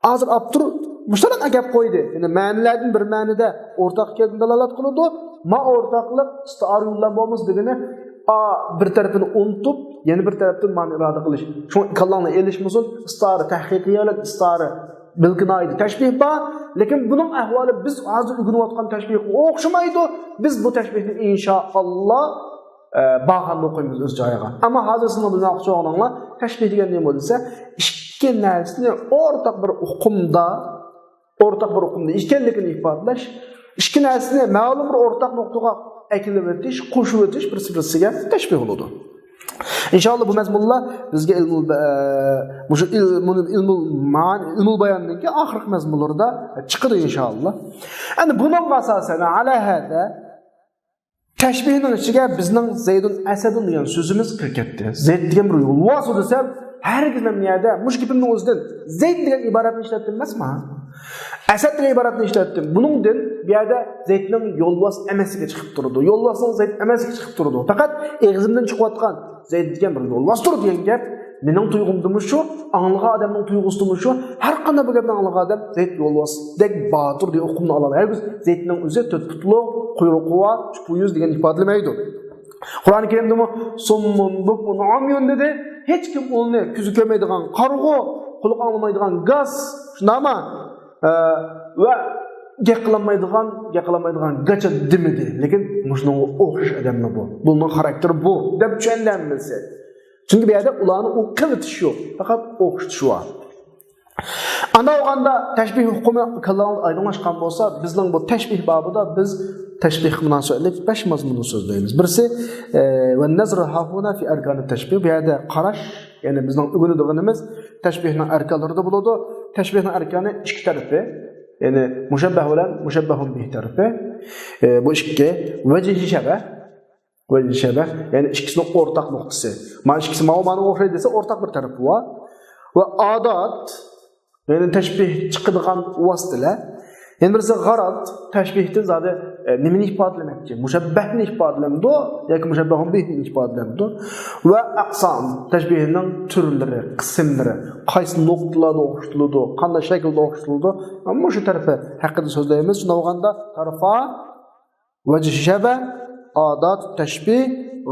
ھازىر ئاپتور مۇشۇنداق گەپ قويدى. يەنى مەنىلەردىن بىر مەنىدە ئورتاق ئىكەنلىكىنى دالالەت قىلىدۇ. ما ئورتاقلىق ئىستىئارە يوللام بولمىسا دېگىنى، ئا، بىر تەرىپىنى ئۇنتۇپ، يەنە بىر تەرەپتىن مانا ئىرادە قىلىش. شۇڭا ئىككىلىڭلار ئېلىشمىسۇن، ئىستىئارە تەھقىقىيە بىلەن ئىستىئارە بىلكى ناھايىتى تەشبىھ بار. لېكىن بۇنىڭ ئەھۋالى بىز ھازىر ئۆگىنىۋاتقان تەشبىھقا ئوخشىمايدۇ. بىز بۇ تەشبىھنى ئىنشائاللا، ئە، بارغاندا ئوقۇيمىز ئۆز جايىغا. ئەمما ھازىر سىزنىڭ بىلمەكچى بولغىنىڭلار تەشبىھ دېگەن نېمە دېسە، ئىككى نەرسىنى ئورتاق بىر ئۇقۇمدا، ئورتاق بىر ئۇقۇمدا ئىكەنلىكىنى ئىپادىلەش، ئىككى نەرسىنى مەلۇم بىر ئورتاق نۇقتىغا ئەكېلىۋېتىش، قوشۇۋېتىش، بىرسى بىرسىگە تەشبىھ بولىدۇ. ئىنشائاللا بۇ مەزمۇنلار بىزگە ئىلمۇل بە-، مۇشۇ ئىل-، مۇنۇ ئىلمۇل مەئانى، ئىلمۇل باياننىڭكى ئاخىرقى مەزمۇنلىرىدا چىقىدۇ ئىنشائاللا. ئەنە بۇنىڭغا ئاساسەن، ئەلە ھەزا، تەشبىھنىڭ ئىچىگە بىزنىڭ زەيدۇن ئەسەدۇن دېگەن سۆزىمىز كىرىپ كەتتى. زەيد دېگەن بىر يولۋاس دېسەم، ھەرگىز مەن بۇ يەردە مۇشۇ گېپىمنىڭ ئۆزىدىن زەيد دېگەن ئىبارەتنى ئىشلەتتىم ئەمەسمۇ؟ ئەسەد دېگەن ئىبارەتنى ئىشلەتتىم. بۇنىڭدىن بۇ يەردە زەيدنىڭ يولۋاس ئەمەسلىكى چىقىپ تۇرىدۇ. يولۋاسنىڭ زەيد ئەمەسلىكى چىقىپ تۇرىدۇ. پەقەت ئېغىزىمدىن چىقىۋاتقان زەيد دېگەن بىر يولۋاستۇر دېگەن گەپ مېنىڭ تۇيغۇمدىمۇ شۇ، ئاڭلىغان ئادەمنىڭ تۇيغۇسىدىمۇ شۇ. ھەر قانداق بىر گەپنى ئاڭلىغان ئادەم زەيد يولۋاستەك باتۇر دېگەن ئۇقۇمنى ئالالايدۇ. ھەرگىز زەيدنىڭ ئۆزى تۆت پۇتلۇق، قۇيرۇقى بار، ئۈچ پۇت يۈز دېگەن ئىپادىلىمەيدۇ. قۇرئان كەرىمدىمۇ سۇممۇن بۇكمۇن ئۇميۇن دېدى. ھېچكىم ئۇنى كۆزى كۆرمەيدىغان قارىغۇ، قۇلىقى ئاڭلىمايدىغان گاس، شۇنداقمۇ؟ ئە، ۋە گەپ قىلالمايدىغان، گەپ قىلالمايدىغان گاچا دېمىدى. لېكىن مۇشۇنىڭغا ئوخشاش ئادەملا بۇ. بۇنىڭ خاراكتېرى بۇ دەپ چۈشەندى ھەممىسى. چۈنكى بۇ يەردە ئۇلارنى ئۇ قىلىۋېتىش يوق، پەقەت ئوخشىتىش بار. ئانداق بولغاندا تەشبىھ ھۆكمى كاللىڭىزدا ئايدىڭلاشقان بولسا، بىزنىڭ بۇ تەشبىھ بابىدا بىز تەشبىھقا مۇناسىۋەتلىك بەش مەزمۇننى سۆزلەيمىز. بىرسى، ئە، ۋەننەزرۇ ھاھۇنا فى ئەركانىت تەشبىھ. بۇ يەردە قاراش، يەنى بىزنىڭ ئۆگىنىدىغىنىمىز تەشبىھنىڭ ئەركانلىرىدا بولىدۇ. تەشبىھنىڭ ئەركانى ئىككى تەرىپى. يەنى مۇشەببەھ بىلەن مۇشەببەھۇن بىھ تەرىپى. ئە، بۇ ئىككى. ۋەجھى شەبەھ. ۋەجھى شەبەھ، يەنى ئىككىسىنىڭ ئورتاق نۇقتىسى. مانا ئىككىسى ماۋۇ مانا ئوخشايدۇ دېسە، ئورتاق بىر تەرىپى بار. ۋە ئادات، يەنى تەشبىھ چىقىدىغان ۋاسىتىلەر. يەنە بىرسى غەرەز، تەشبىھتىن زادى، ئە، نېمىنى ئىپادىلىمەكچى؟ مۇشەببەھنى ئىپادىلەمدۇ ياكى مۇشەببەھۇن بىھنى ئىپادىلەمدۇ؟ ۋە ئەقسام، تەشبىھنىڭ تۈرلىرى، قىسىملىرى، قايسى نۇقتىلاردا ئوخشىتىلىدۇ، قانداق شەكىلدە ئوخشىتىلىدۇ؟ مانا مۇشۇ تەرىپى ھەققىدە سۆزلەيمىز. شۇنداق بولغاندا تەرىپا، ۋەجھى شەبەھ، ئادات تەشبىھ،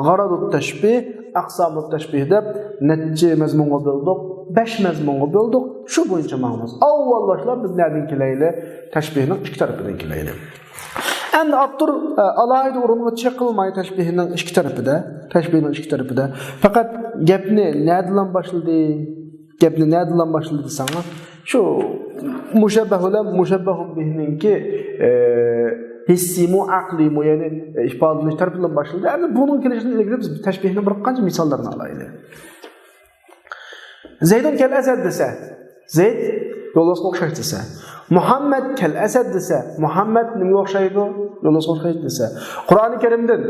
غەرەز تەشبىھ، ئەقسام تەشبىھ دەپ نەچچە مەزمۇنغا بۆلدۇق؟ بەش مەزمۇنغا بۆلدۇق. شۇ بويىچە ماڭىمىز. ئاۋۋال باشلاپ بىز نەدىن كېلەيلى؟ تەشبىھنىڭ ئىككى تەرىپىدىن كېلەيلى. ئەمدى ئاپتور، ئە، ئالاھىدە ئورۇنغا چېقىلماي تەشبىھنىڭ ئىككى تەرىپىدە، تەشبىھنىڭ ئىككى تەرىپىدە. پەقەت گەپنى نەدىن باشلىدى؟ گەپنى نەدىن باشلىدى دېسەڭلار، شۇ مۇشەببەھ بىلەن مۇشەببەھۇن بىھنىڭكى، ئە، ھېسسىيمۇ، ئەقلىيمۇ، يەنى، ئە، ئىپادىلىنىش تەرىپىدىن باشلىدى. ئەمدى بۇنىڭ كېلىشىدىن ئىلگىرى بىز تەشبىھنىڭ بىر قانچە مىساللىرىنى ئالايلى. زەيدۇن كەل ئەسەد دېسە، زەيد يولۋاسقا ئوخشاش دېسە. مۇھەممەد كەل ئەسەد دېسە، مۇھەممەد نېمىگە ئوخشايدۇ؟ يولۋاسقا ئوخشايدۇ دېسە. قۇرئانى كەرىمدىن،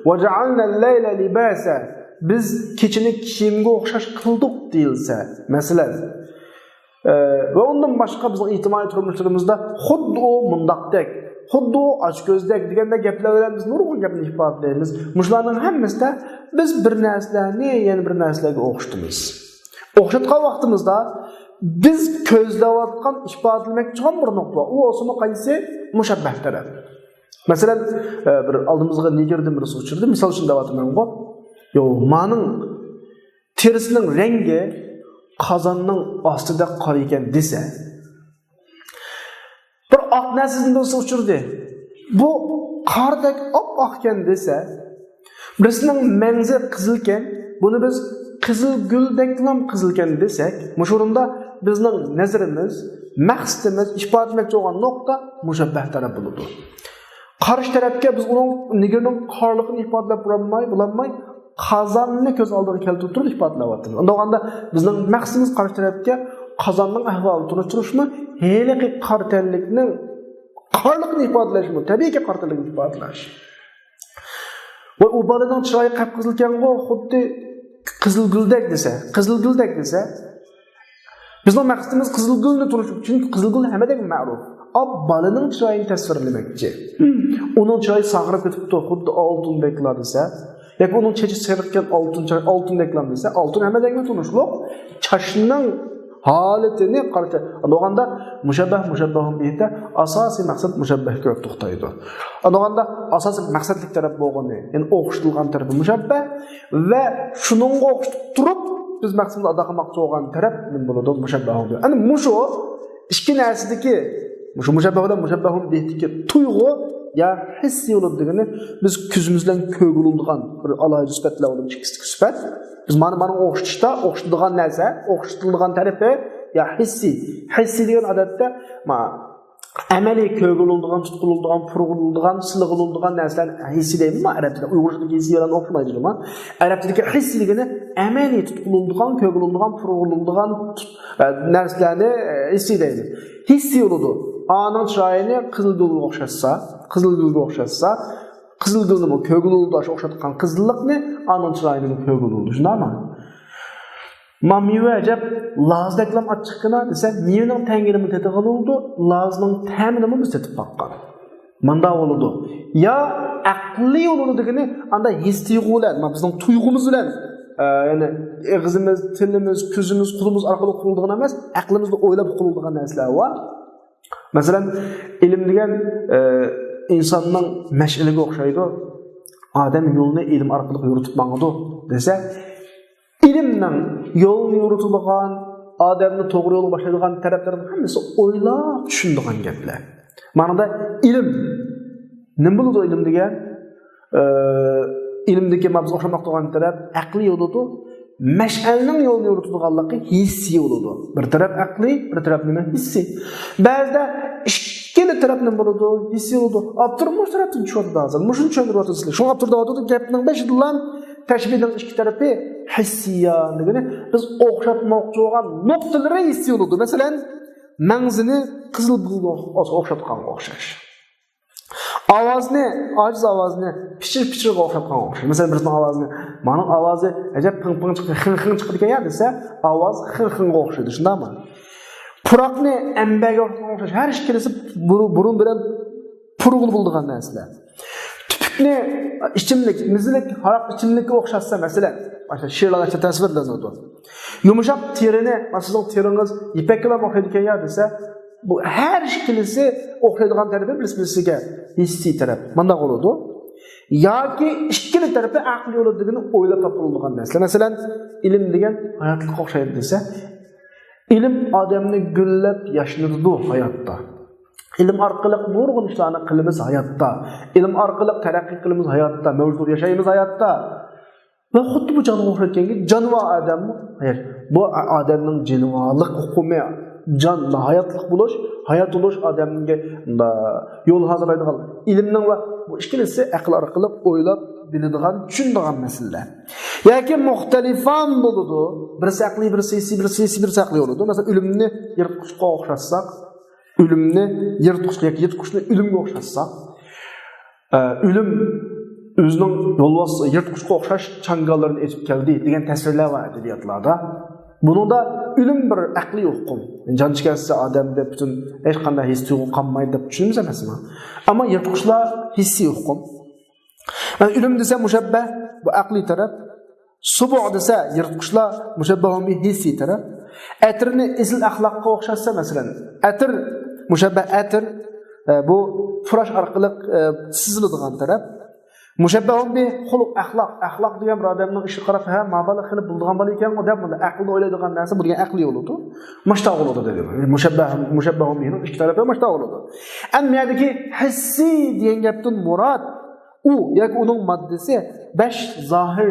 ۋەجەئەلنەل لەيلە لىباسا، بىز كېچىنى كىيىمگە ئوخشاش قىلدۇق دېيىلسە، مەسىلەن، ئە، ۋە ئۇندىن باشقا بىزنىڭ ئىجتىمائىي تۇرمۇشلىرىمىزدا خۇددى ئۇ مۇنداقتەك، خۇددى ئۇ ئاچكۆزدەك دېگەندەك گەپلەر بىلەن بىز نۇرغۇن گەپنى ئىپادىلەيمىز. مۇشۇلارنىڭ ھەممىسىدە بىز بىر نەرسىلەرنى يەنە بىر نەرسىلەرگە ئوخشىتىمىز. ئوخشاتقان ۋاقتىمىزدا بىز كۆزلەۋاتقان، ئىپادىلىمەكچى بولغان بىر نۇقتا بار. ئۇ بولسىمۇ قايسى؟ مۇشەببەھ تەرەپ. مەسىلەن، ئە، بىر ئالدىمىزغا نېگىردىن بىرسى ئۇچرىدى. مىسال ئۈچۈن دەۋاتىمەنغۇ. يو، مانىڭ تېرىسىنىڭ رەڭگى قازاننىڭ ئاستىدەك قارا ئىكەن دېسە، بىر ئاق نەرسىدىن بىرسى ئۇچرىدى. بۇ قاردەك ئاپئاقكەن دېسە، بىرسىنىڭ مەڭزى قىزىلكەن، بۇنى بىز قىزىل گۈلدەكلام قىزىلكەن دېسەك، مۇشۇ ئورۇندا بىزنىڭ نەزىرىمىز، مەقسىتىمىز، ئىپادىلىمەكچى بولغان نۇقتا مۇشەببەھ تەرەپ بولىدۇ. قارشى تەرەپكە بىز ئۇنىڭ نېگىرنىڭ قارىلىقىنى ئىپادىلەپ بولالماي، بولالماي، قازاننى كۆز ئالدىغا كەلتۈرۈپ تۇرۇپ ئىپادىلەۋاتىمىز. ئۇنداق بولغاندا بىزنىڭ مەقسىتىمىز قارشى تەرەپكە قازاننىڭ ئەھۋالىنى تونۇشتۇرۇشمۇ، ھېلىقى قارا تەنلىكنىڭ قارىلىقىنى ئىپادىلەشمۇ، تەبىئىيكى قارا تەنلىكنى ئىپادىلەش. ۋە ئۇ بالىنىڭ چىرايى قىپقىزىلكەنغۇ، خۇددى قىزىل گۈلدەك دېسە، قىزىل گۈلدەك دېسە، بىزنىڭ مەقسىتىمىز قىزىل گۈلنى تونۇشتۇرۇش، چۈنكى قىزىل گۈل ھەممىدەك مەرۇپ. ئاپ بالىنىڭ چىرايىنى تەسۋىرلىمەكچى. ئۇنىڭ چىرايى ساغىرىپ كېتىپتۇ، خۇددى ئالتۇندەكلا دېسە، ياكى ئۇنىڭ چېچى سېرىق ئىكەن، ئالتۇن چىراي، ئالتۇندەكلا دېسە، ئالتۇن ھەممە دەيمەن تونۇشلۇق. چاچنىڭ ھالىتىنى قارىتى. ئاندىغاندا مۇشەببەھ، مۇشەببەھۇن بىھىدە ئاساسىي مەقسەت مۇشەببەھكە كۆرۈپ توختايدۇ. ئاندىغاندا ئاساسىي مەقسەتلىك تەرەپ بولغىنى، يەنى ئوخشىتىلغان تەرىپى مۇشەببەھ ۋە شۇنىڭغا ئوخشىتىپ تۇرۇپ بىز مەقسەتنى ئادا قىلماقچى بولغان تەرەپ نېمە بولىدۇ؟ مۇشەببەھۇن بىھى. ئەنە مۇشۇ ئىككى نەرسىدىكى، مۇشۇ مۇشەببەھ بىلەن مۇشەببەھۇن بىھدىكى تۇيغۇ يا ھېسسىي بولىدۇ دېگىنى، بىز كۆزىمىز بىلەن كۆرگىلى بولىدىغان بىر ئالاھىدە سۈپەتلەر بولىدۇ، ئىككىسىدىكى سۈپەت. بىز مانا، مانا ئوخشىتىشتا ئوخشىتىدىغان نەرسە، ئوخشىتىلىدىغان تەرىپى يا ھېسسىي. ھېسسىي دېگەن ئادەتتە ما، ئەمەلىي كۆرگىلى بولىدىغان، تۇتقىلى بولىدىغان، پۇرىغىلى بولىدىغان، سىلىغىلى بولىدىغان نەرسىلەرنى ھېسسىي دەيمىزما؟ ئەرەب تىلىدا، ئۇيغۇرچىدىكى ھېسسىي بىلەن ئوخشىمايدۇ جۇمۇ. ئەرەب تىلىدىكى ھېسسىي دېگىنى ئەمەلىي تۇتقىلى بولىدىغان، كۆرگىلى بولىدىغان، پۇرىغىلى بولىدىغان تۇت-، ئە، نەرسىلەرنى، ئە، ھېسسىي دەيمىز. ھېسسىي بولىدۇ. ئانىڭ چىرايىنى قىزىل گۈلگە ئوخشاتسا، قىزىل گۈلگە ئوخشاتسا، قىزىل گۈلنىمۇ كۆرگىلى بولىدۇ، ئاشۇ ئوخشاتقان قىزىللىقنى، ئانىڭ چىرايىنىمۇ كۆرگىلى بولىدۇ. شۇنداقمۇ؟ ما مېۋە ئەجەب لازدەكلام ئاچچىقكىنا دېسە، مېۋىنىڭ تەڭگىنىمۇ تېتىغىلى بولىدۇ، لازنىڭ تەمىنىمۇ بىز تېتىپ باققان. مانداق بولىدۇ. يا ئەقلىي بولىدۇ دېگىنى، ئاندا ھېس تۇيغۇ بىلەن، ما بىزنىڭ تۇيغۇمىز بىلەن، ئە، يەنى ئېغىزىمىز، تىلىمىز، كۆزىمىز، قولىمىز ئارقىلىق قۇرۇلىدىغان ئەمەس، ئەقلىمىزدە ئويلاپ قۇرۇلىدىغان نەرسىلەر بار. مەسىلەن، ئىلىم دېگەن، ئە، ئىنساننىڭ مەشئىلىگە ئوخشايدۇ. ئادەم يولنى ئىلىم ئارقىلىق يورۇتۇپ ماڭىدۇ دېسە، ئىلىمنىڭ يولنى يورۇتىدىغان، ئادەمنى توغرا يولغا باشلايدىغان تەرەپلىرىنىڭ ھەممىسى ئويلاپ چۈشىنىدىغان گەپلەر. مانا ئىلىم. نېمە بولىدۇ ئىلىم دېگەن؟ ئە، ئىلىمدىكى ما بىز ئوخشىماقتا تۇرغان تەرەپ ئەقلىي بولىدۇ. مەشئەلنىڭ يولنى يورۇتىدىغانلىقى ھېسسىي بولىدۇ. بىر تەرەپ ئەقلىي، بىر تەرەپ نېمە؟ ھېسسىي. بەزىدە ئىككىلا تەرەپ نېمە بولىدۇ؟ ھېسسىي بولىدۇ. ئاپتور مۇشۇ تەرەپتىن چۈشۈۋاتىدۇ ھازىر. مۇشۇنى چۈشەندۈرۈۋاتىدۇ سىلەر. شۇڭا ئاپتور دەۋاتىدۇ، گەپنىڭ بېشىدىلا تەشبىھنىڭ ئىككى تەرىپى ھېسسىيا دېگىنى، بىز ئوخشاتماقچى بولغان نۇقتىلىرى ھېسسىي بولىدۇ. مەسىلەن، مەڭزىنى قىزىل گۈلگە ئوخشاتقانغا ئوخشاش. ئاۋازنى، ئاجىز ئاۋازنى پىچىر-پىچىرغا ئوخشاتقانغا ئوخشايدۇ. مەسىلەن، بىرسىنىڭ ئاۋازىنى، مانىڭ ئاۋازى ئەجەب پىڭ-پىڭ چىقىدۇ، خىڭ-خىڭ چىقىدىكەن يا دېسە، ئاۋاز خىڭ-خىڭغا ئوخشايدۇ، شۇنداقمۇ؟ پۇراقنى ئەمبەرگە ئوخشاتقانغا ئوخشاش. ھەر ئىككىلىسى بۇرۇ-، بۇرۇن بىلەن پۇرىغىلى بولىدىغان نەرسىلەر. تۈپۈكنى ئىچىملىك، مېزىلىك، ھاراق ئىچىملىككە ئوخشاتسا، مەسىلەن، ماشۇ شېئىرلاردا تەسۋىرلىنىدۇ. يۇمشاق تېرىنى، مانا سىزنىڭ تېرىڭىز يىپەككىلا ئوخشايدىكەن يا دېسە، بۇ ھەر ئىككىلىسى ئوخشايدىغان تەرىپى بىرسى-، بىرسىگە ھېسسىي تەرەپ. مانداق بولىدۇ. ياكى ئىككىلا تەرىپى ئەقلىي بولىدۇ دېگىنى ئويلاپ تاپقىلى بولىدىغان نەرسە. مەسىلەن، ئىلىم دېگەن ھاياتلىققا ئوخشايدۇ دېسە، ئىلىم ئادەمنى گۈللەپ ياشنىتىدۇ ھاياتتا. ئىلىم ئارقىلىق نۇرغۇن ئىشلارنى قىلىمىز ھاياتتا. ئىلىم ئارقىلىق تەرەققىي قىلىمىز ھاياتتا، مەۋجۇت بولۇپ ياشايمىز ھاياتتا. ۋە خۇددى بۇ جانغا ئوخشايدىكەنكى، جانىۋار ئادەممۇ ھايات. بۇ ئا-، ئادەمنىڭ جېنىۋارلىق ئۇقۇمى، جان، ھاياتلىق بولۇش، ھايات بولۇش ئادەمگە، مۇندا، يول ھازىرلايدىغان ئىلىمنىڭ ۋە بۇ ئىككىلىسى ئەقىل ئارقىلىق ئويلاپ بىلىدىغان، چۈشىنىدىغان مەسىلىلەر. ياكى مۇختەلىفان بولىدۇ. بىرسى ئەقلىي، بىرسى ھېسسىي، بىرسى ھېسسىي، بىرسى ئەقلىي بولىدۇ. مەسىلەن، ئۆلۈمنى يىرتقۇچقا ئوخشاتساق، ئۆلۈمنى يىرتقۇچقا ياكى يىرتقۇچنى ئۆلۈمگە ئوخشاتساق، ئە، ئۆلۈم ئۆزىنىڭ يولۋاس يىرتقۇچقا ئوخشاش چاڭگاللىرىنى ئېتىپ كەلدى دېگەن تەسۋىرلەر بار ئەدەبىياتلاردا. بۇنىڭدا ئۆلۈم بىر ئەقلىي ئۇقۇم. جان چىقارسا ئادەمدە پۈتۈن ھېچقانداق ھېس تۇيغۇ قالمايدۇ دەپ چۈشىنىمىز ئەمەسمۇ؟ ئەمما يىرتقۇچلار ھېسسىي ئۇقۇم. ئە، ئۆلۈم دېسە مۇشەببەھ، بۇ ئەقلىي تەرەپ. سۇبۇ دېسە يىرتقۇچلار، مۇشەببەھۇن بىھى ھېسسىي تەرەپ. ئەتىرنى ئېسىل ئەخلاققا ئوخشاتسا، مەسىلەن، ئەتىر، مۇشەببەھ ئەتىر، ئە، بۇ پۇراش ئارقىلىق، ئە، سىزىلىدىغان تەرەپ. مۇشەببەھۇن بىھى خۇلق، ئەخلاق. ئەخلاق دېگەن بىر ئادەمنىڭ ئىشىغا قاراپ، ھە، ما بالا خېلى بىلىدىغان بالا ئىكەنغۇ دەپ، بۇنى ئەقىلدە ئويلايدىغان نەرسە، بۇ دېگەن ئەقلىي بولىدۇ. مۇشۇنداق بولىدۇ دېدى. مۇشەببەھ، مۇشەببەھۇن بىھىنىڭ ئىككى تەرىپى مۇشۇنداق بولىدۇ. ئەمما يەردىكى ھېسسىي دېگەن گەپتىن مۇراد، ئۇ ياكى ئۇنىڭ ماددىسى بەش زاھىر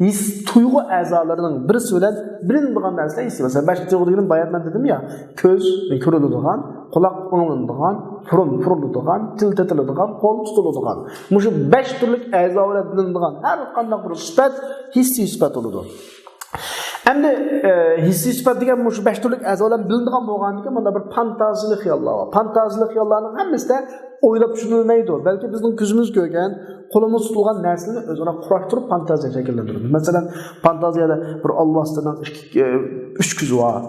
ھېس تۇيغۇ ئەزالىرىنىڭ بىرسى بىلەن بىلىنىدىغان نەرسىلەر ھېسسىي. مەسىلەن، بەش تۇيغۇ دېگىنىم بايا مەن دېدىم يا، كۆز كۆرۈلىدىغان، قۇلاق ئاڭلىنىدىغان، بۇرۇن پۇرىلىدىغان، تىل تېتىلىدىغان، قول تۇتۇلىدىغان. مۇشۇ بەش تۈرلۈك ئەزا بىلەن بىلىنىدىغان ھەر قانداق بىر سۈپەت ھېسسىي سۈپەت بولىدۇ. ئەمدى، ئە، ھېسسىي سۈپەت دېگەن مۇشۇ بەش تۈرلۈك ئەزا بىلەن بىلىنىدىغان بولغاندىكىن، مۇنداق بىر فانتازىيىلىك خىياللار بار. فانتازىيىلىك خىياللارنىڭ ھەممىسىدە ئويلاپ چۈشىنىلمەيدۇ، بەلكى بىزنىڭ كۆزىمىز كۆرگەن، قولىمىز تۇتۇلغان نەرسىلەرنى ئۆزئارا قۇراشتۇرۇپ فانتازىيە شەكىللەندۈرىمىز. مەسىلەن، فانتازىيەدە بىر ئالۋاستىنىڭ ئىككى، ئۈچ كۆزى بار،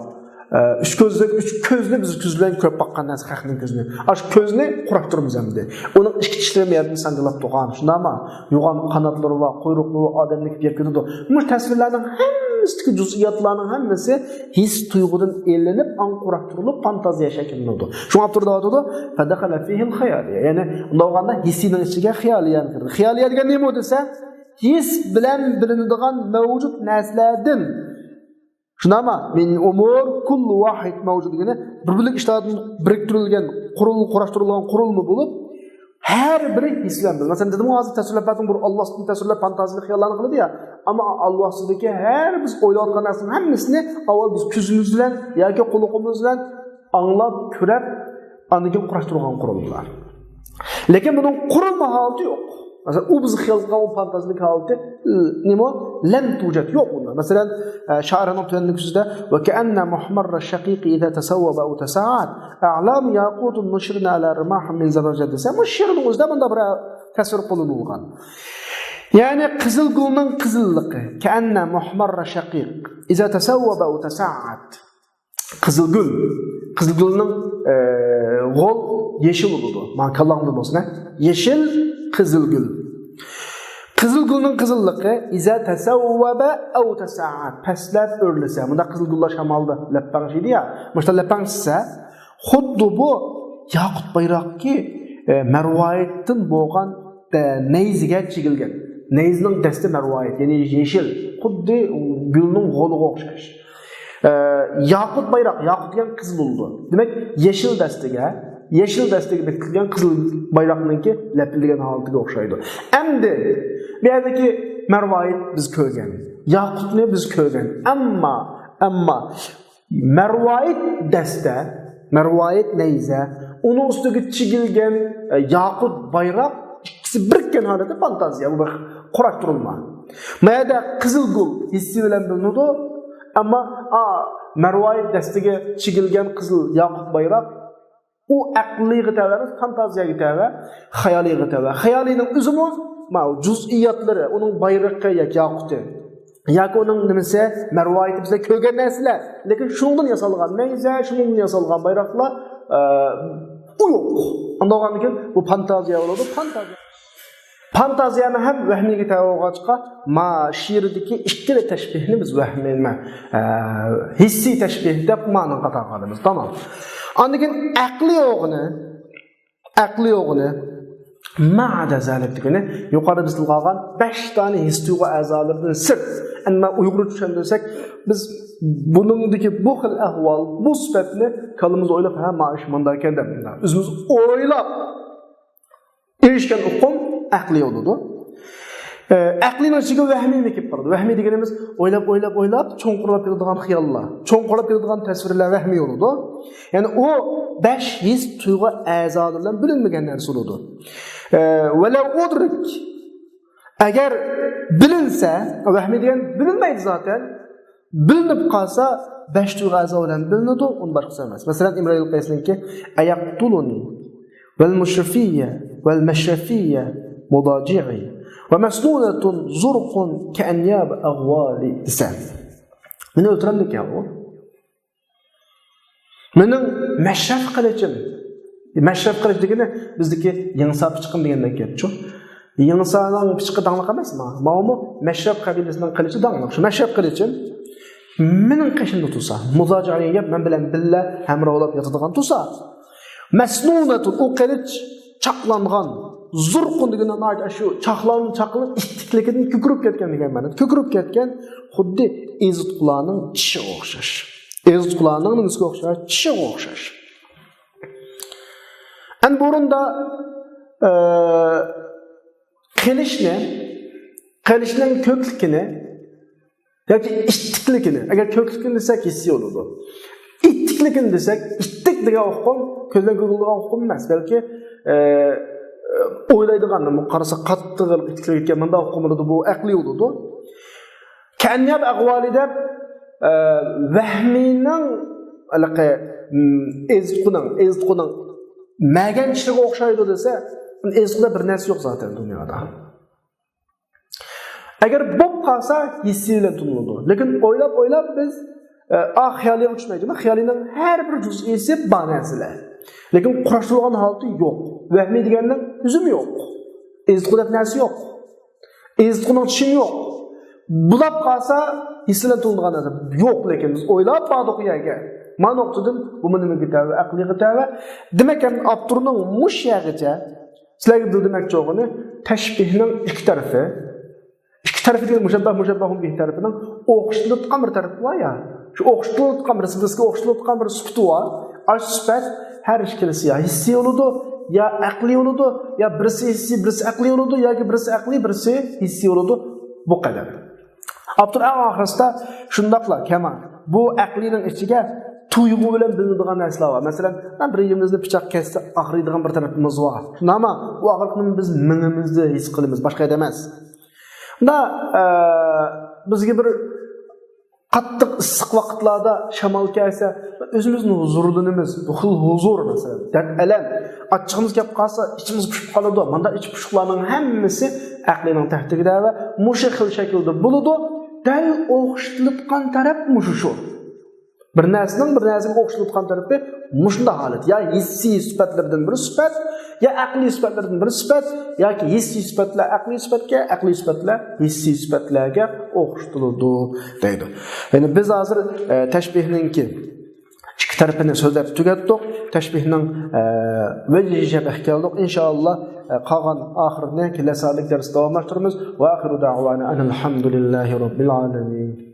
ئۈچ كۆزلۈك، ئۈچ كۆزنى بىز كۆز بىلەن كۆرۈپ باققان نەرسە خەقنىڭ كۆزىنى. ئاشۇ كۆزنى قۇراشتۇرىمىز ئەمدى. ئۇنىڭ ئىككى چىشلىرى يەردىن سانجىلاپ تۇرغان، شۇنداقمۇ؟ يوغان قاناتلىرى بار، قۇيرۇقلىرى بار، ئادەمدەك يەپ كېتىدۇ. مۇشۇ تەسۋىرلەرنىڭ ھەممىسىدىكى جۇزئىياتلارنىڭ ھەممىسى ھېس تۇيغۇدىن ئېلىنىپ، ئاڭ قۇراشتۇرۇلۇپ، فانتازىيە شەكىللىنىدۇ. شۇڭا ئاپتور دەۋاتىدۇ، فدخل فيه الخيال. يەنى، ئۇنداق بولغاندا ھېسسىينىڭ ئىچىگە خىيالىيەنى كىرىدۇ. خىيالىيە دېگەن نېمە ئۇ دېسە، ھېس بىلەن بىلىنىدىغان مەۋجۇت نەرسىلەردىن. شۇنداقمۇ؟ من أمور كل واحد موجود دېگىنى بىر بىرلىك ئىشلاردىن بىرىكتۈرۈلگەن، قۇرۇل-، قۇراشتۇرۇلغان قۇرۇلما بولۇپ، ھەر بىرى ھېس بىلەن بىلىنىدۇ. مەسىلەن، دېدىمغۇ ھازىر تەسۋىرلەپ بەردىم، بۇ ئالۋاستىن تەسۋىرلەپ فانتازىيىلىك خىياللارنى قىلىدۇ يا. ئەمما ئالۋاستىدىكى ھەر بىز ئويلاۋاتقان نەرسىنىڭ ھەممىسىنى ئاۋۋال بىز كۆزىمىز بىلەن ياكى قۇلىقىمىز بىلەن ئاڭلاپ، كۆرۈپ، ئاندىن كېيىن قۇراشتۇرغان قۇرۇلمىلار. لېكىن بۇنىڭ قۇرۇلما ھالىتى يوق. مەسىلەن، ئۇ بىز خىيال قىلغان ئۇ فانتازىيىلىك ھالىتى، ئى، نېمە؟ لەم توجەت، يوق ئۇندا. مەسىلەن، ئە، شائىرنىڭ تۆۋەندىكى سۆزىدە، وكأن محمر الشقيق إذا تسوب أو تساعد أعلام ياقوت نشرن على رماح من زبرجد دېسە، بۇ شېئىرنىڭ ئۆزىدە بۇنداق بىر تەسۋىر قوللىنىلغان. يەنى قىزىل گۈلنىڭ قىزىللىقى، كأن محمر الشقيق إذا تسوب أو تساعد. قىزىلگۈل. قىزىلگۈلنىڭ، ئە، غول يېشىل بولىدۇ. مانا كاللاڭدا بولسۇن، ھە؟ يېشىل قىزىلگۈل. قىزىلگۈلنىڭ قىزىللىقى، إذا تسوب أو تساعد، پەسلەپ ئۆرلىسە. مۇنداق قىزىلگۈللەر شامالدا لەپەڭشىيدۇ يا. مۇشۇنداق لەپەڭشىسە، خۇددى بۇ ياقۇت بايراقتىكى، ئە، مەرۋايىتتىن بولغان، ئە، نەيزىگە چىگىلگەن. نەيزىنىڭ دەستە مەرۋايىت، يەنى يېشىل. خۇددى گۈلنىڭ غولىغا ئوخشاش. ئە، ياقۇت بايراق، ياقۇت دېگەن قىزىل بولىدۇ. دېمەك، يېشىل دەستىگە، يېشىل دەستىگە بېكىتىلگەن قىزىل بايراقنىڭكى لەپىلدىگەن ھالىتىگە ئوخشايدۇ. ئەمدى بۇ يەردىكى مەرۋايىت بىز كۆرگەن، ياقۇتنى بىز كۆرگەن. ئەمما، ئەمما مەرۋايىت دەستە، مەرۋايىت نەيزە، ئۇنىڭ ئۈستىگە چىگىلگەن، ئە، ياقۇت بايراق، ئىككىسى بىرىككەن ھالەتتە فانتازىيە، بۇ بىر قۇراشتۇرۇلما. ما يەردە قىزىل گۈل ھېسسىي بىلەن بىلىنىدۇ، ئەمما، ئا، مەرۋايىت دەستىگە چىگىلگەن قىزىل ياقۇت بايراق، ئۇ ئەقلىيغا تەۋە ئەمەس، فانتازىيەگە تەۋە، خىيالىيغا تەۋە. خىيالىينىڭ ئۆزىمۇ، ماۋۇ جۇزئىياتلىرى، ئۇنىڭ بايرىقى ياكى ياقۇتى. ياكى ئۇنىڭ نېمىسى، مەرۋايىتى بىزلەر كۆرگەن نەرسىلەر. لېكىن شۇنىڭدىن ياسالغان نەيزە، شۇنىڭدىن ياسالغان بايراقلار، ئە، ئۇ يوق. ئانداق بولغاندىن كېيىن بۇ فانتازىيە بولىدۇ، فانتازىيە. فانتازىيەنى ھەم ۋەھمىيگە تەۋە بولغاچقا، ما شېئىردىكى ئىككىلا تەشبىھنى بىز ۋەھمىي، نېمە، ئە، ھېسسىي تەشبىھ دەپ مانىڭ قاتارىغا ئالىمىز. تامام. ئاندىن كېيىن ئەقلىي بولغىنى، ئەقلىي بولغىنى، ما ئادا زالىك دېگىنى، يۇقىرىدا بىز تىلغا ئالغان بەش دانە ھېس تۇيغۇ ئەزالىرىدىن سىرت. ئەمما ئۇيغۇرچە چۈشەندۈرسەك، بىز بۇنىڭدىكى بۇ خىل ئەھۋال، بۇ سۈپەتنى كاللىمىزدا ئويلاپ، ھە، ما ئىش مۇنداق ئىكەن دەپ، ئۆزىمىز ئويلاپ ئېرىشكەن ئۇقۇم ئەقلىي بولىدۇ. ئە، ئەقلىينىڭ ئىچىگە ۋەھمىيمۇ كىرىپ قالىدۇ. ۋەھمىي دېگىنىمىز ئويلاپ، ئويلاپ، ئويلاپ، چوڭقۇرلاپ كېتىدىغان خىياللار، چوڭقۇرلاپ كېتىدىغان تەسۋىرلەر ۋەھمىي بولىدۇ. يەنى ئۇ بەش ھېس تۇيغۇ ئەزالىرى بىلەن بىلىنمىگەن نەرسە بولىدۇ. ئە، ولو أدرك، ئەگەر بىلىنسە، ۋەھمىي دېگەن بىلىنمەيدۇ زاتەن، بىلىنىپ قالسا، بەش تۇيغۇ ئەزا بىلەن بىلىنىدۇ، ئۇنى باشقىسى ئەمەس. مەسىلەن، ئىمرۇئۇل قەيسنىڭكى، أيقتلني والمشرفية والمشرفية مضاجعي ومسنونة زرق كأنياب أغوالي دېسە، مېنى ئۆلتۈرەمدىكەن ئۇ؟ مېنىڭ مەشرەپ قىلىچىم، مەشرەپ قىلىچ دېگىنى بىزدىكى يىڭسا پىچىقىم دېگەندەك گەپچۇ. يىڭسانىڭ پىچىقى داڭلىق ئەمەسمۇ؟ ماۋۇمۇ مەشرەپ قەبىلىسىنىڭ قىلىچى داڭلىق. شۇ مەشرەپ قىلىچىم مېنىڭ قېشىمدا تۇرسا، مۇزاجىئە دېگەن گەپ، مەن بىلەن بىللە ھەمراھلاپ ياتىدىغان تۇرسا، مەسنۇنەتۇن، ئۇ قىلىچ چاقلانغان، زۇرقۇن دېگەندە ناھايىتى شۇ چاقلان-، چاقلىنىپ ئىتتىكلىكىدىن كۆكىرىپ كەتكەن دېگەن مەنىدە. كۆكىرىپ كەتكەن، خۇددى ئېزىتقۇلارنىڭ چىشىغا ئوخشاش. ئېزىتقۇلارنىڭ نېمىسىگە ئوخشاش؟ چىشىغا ئوخشاش. ئەنە بۇرۇندا، ئە، قىلىچنى، قىلىچنىڭ كۆكلۈكىنى ياكى ئىتتىكلىكىنى، ئەگەر كۆكلۈكىنى دېسەك، ھېسسىي بولىدۇ. ئىتتىكلىكىنى دېسەك، ئىتتىك دېگەن ئۇقۇم كۆزدىن كۆرۈلىدىغان ئۇقۇم ئەمەس، بەلكى، ئە، ئويلايدىغان، قارىسا قاتتىق ئىتتىكلىك ئىكەن، مۇنداق ئۇقۇم بولىدۇ، بۇ ئەقلىي بولىدۇ. كەنياب ئەھۋالى دەپ، ئە، ۋەھمىينىڭ ھېلىقى، م، ئېزىتقۇنىڭ، ئېزىتقۇنىڭ مەگەن چىشىغا ئوخشايدۇ دېسە، ئېزىتقۇدا بىر نەرسە يوق زاتەن دۇنيادا. ئەگەر بولۇپ قالسا، ھېسسىي بىلەن تونۇلىدۇ. لېكىن ئويلاپ، ئويلاپ بىز، ئا، خىيالىيغا چۈشمەيدۇ. خىيالىينىڭ ھەر بىر جۇزئىسى بار نەرسىلەر. لېكىن قۇراشتۇرۇلغان ھالىتى يوق. ۋەھمىي دېگەننىڭ ئۆزىمۇ يوق. ئېزىتقۇ دەپ نەرسە يوق. ئېزىتقۇنىڭ چىشىمۇ يوق. بۇلاپ قالسا ھېس بىلەن تۇغۇلىدىغان نەرسە يوق، لېكىن بىز ئويلاپ باردۇق ئۇ يەرگە. ما نۇقتىدىن بۇمۇ نېمىگە تەۋە؟ ئەقلىيغا تەۋە. دېمەك، ئەمدى ئاپتورنىڭ مۇشۇ يەرگىچە سىلەرگە بىلدۈرمەكچى بولغىنى تەشبىھنىڭ ئىككى تەرىپى. ئىككى تەرىپى دېگەن مۇشەببەھ، مۇشەببەھۇن بىھ تەرىپىنىڭ ئوخشىتىلىۋاتقان بىر تەرىپى بار يا. شۇ ئوخشىتىلىۋاتقان بىر، بىرسىگە ئوخشىتىلىۋاتقان بىر سۈپىتى بار. ئاشۇ سۈپەت ھەر ئىككىلىسى يا ھېسسىي بولىدۇ، يا ئەقلىي بولىدۇ، يا بىرسى ھېسسىي، بىرسى ئەقلىي بولىدۇ، ياكى بىرسى ئەقلىي، بىرسى ھېسسىي بولىدۇ. بۇ قەدەر. ئاپتور ئەڭ ئاخىرىسىدا شۇنداقلا كەمان، بۇ ئەقلىينىڭ ئىچىگە تۇيغۇ بىلەن بىلىنىدىغان نەرسىلەر بار. مەسىلەن، بىر يېرىمىزنى پىچاق كەسسە ئاغرىيدىغان بىر تەرىپىمىز بار. شۇنداقمۇ؟ ئۇ ئاغرىقنى بىز مېڭىمىزدە ھېس قىلىمىز، باشقا يەردە ئەمەس. مۇندا، ئە، بىزگە بىر قاتتىق ئىسسىق ۋاقىتلاردا شامال كەلسە، ئۆزىمىزنى ھۇزۇرلىنىمىز. بۇ خىل ھۇزۇر، مەسىلەن، دەرد ئەلەم. ئاچچىقىمىز كەپ قالسا، ئىچىمىز پۇشۇپ قالىدۇ. مۇنداق ئىچ پۇشۇقلارنىڭ ھەممىسى ئەقلىينىڭ تەھدىتىگە تەۋە. مۇشۇ خىل شەكىلدە بولىدۇ. دەل ئوخشىتىلىۋاتقان تەرەپ مۇشۇ شۇ. بىر نەرسىنىڭ بىر نەرسىگە ئوخشىتىلىۋاتقان تەرىپى مۇشۇنداق ھالەت. يا ھېسسىي سۈپەتلەردىن بىر سۈپەت، يا ئەقلىي سۈپەتلەردىن بىر سۈپەت، ياكى ھېسسىي سۈپەتلەر ئەقلىي سۈپەتكە، ئەقلىي سۈپەتلەر ھېسسىي سۈپەتلەرگە ئوخشىتىلىدۇ دەيدۇ. يەنى بىز ھازىر، ئە، تەشبىھنىڭكى ئىككى تەرىپىنى سۆزلەپ تۈگەتتۇق. تەشبىھنىڭ، ئە، ۋەجھىگە كەلدۇق. ئىنشائاللا، ئە، قالغان ئاخىرىنى كېلەر سائەتلىك دەرستە داۋاملاشتۇرىمىز. ۋە ئاخىرۇ دەئۋانا ئەنىل ھەمدۇلىللاھى رەببىل ئالەمىن.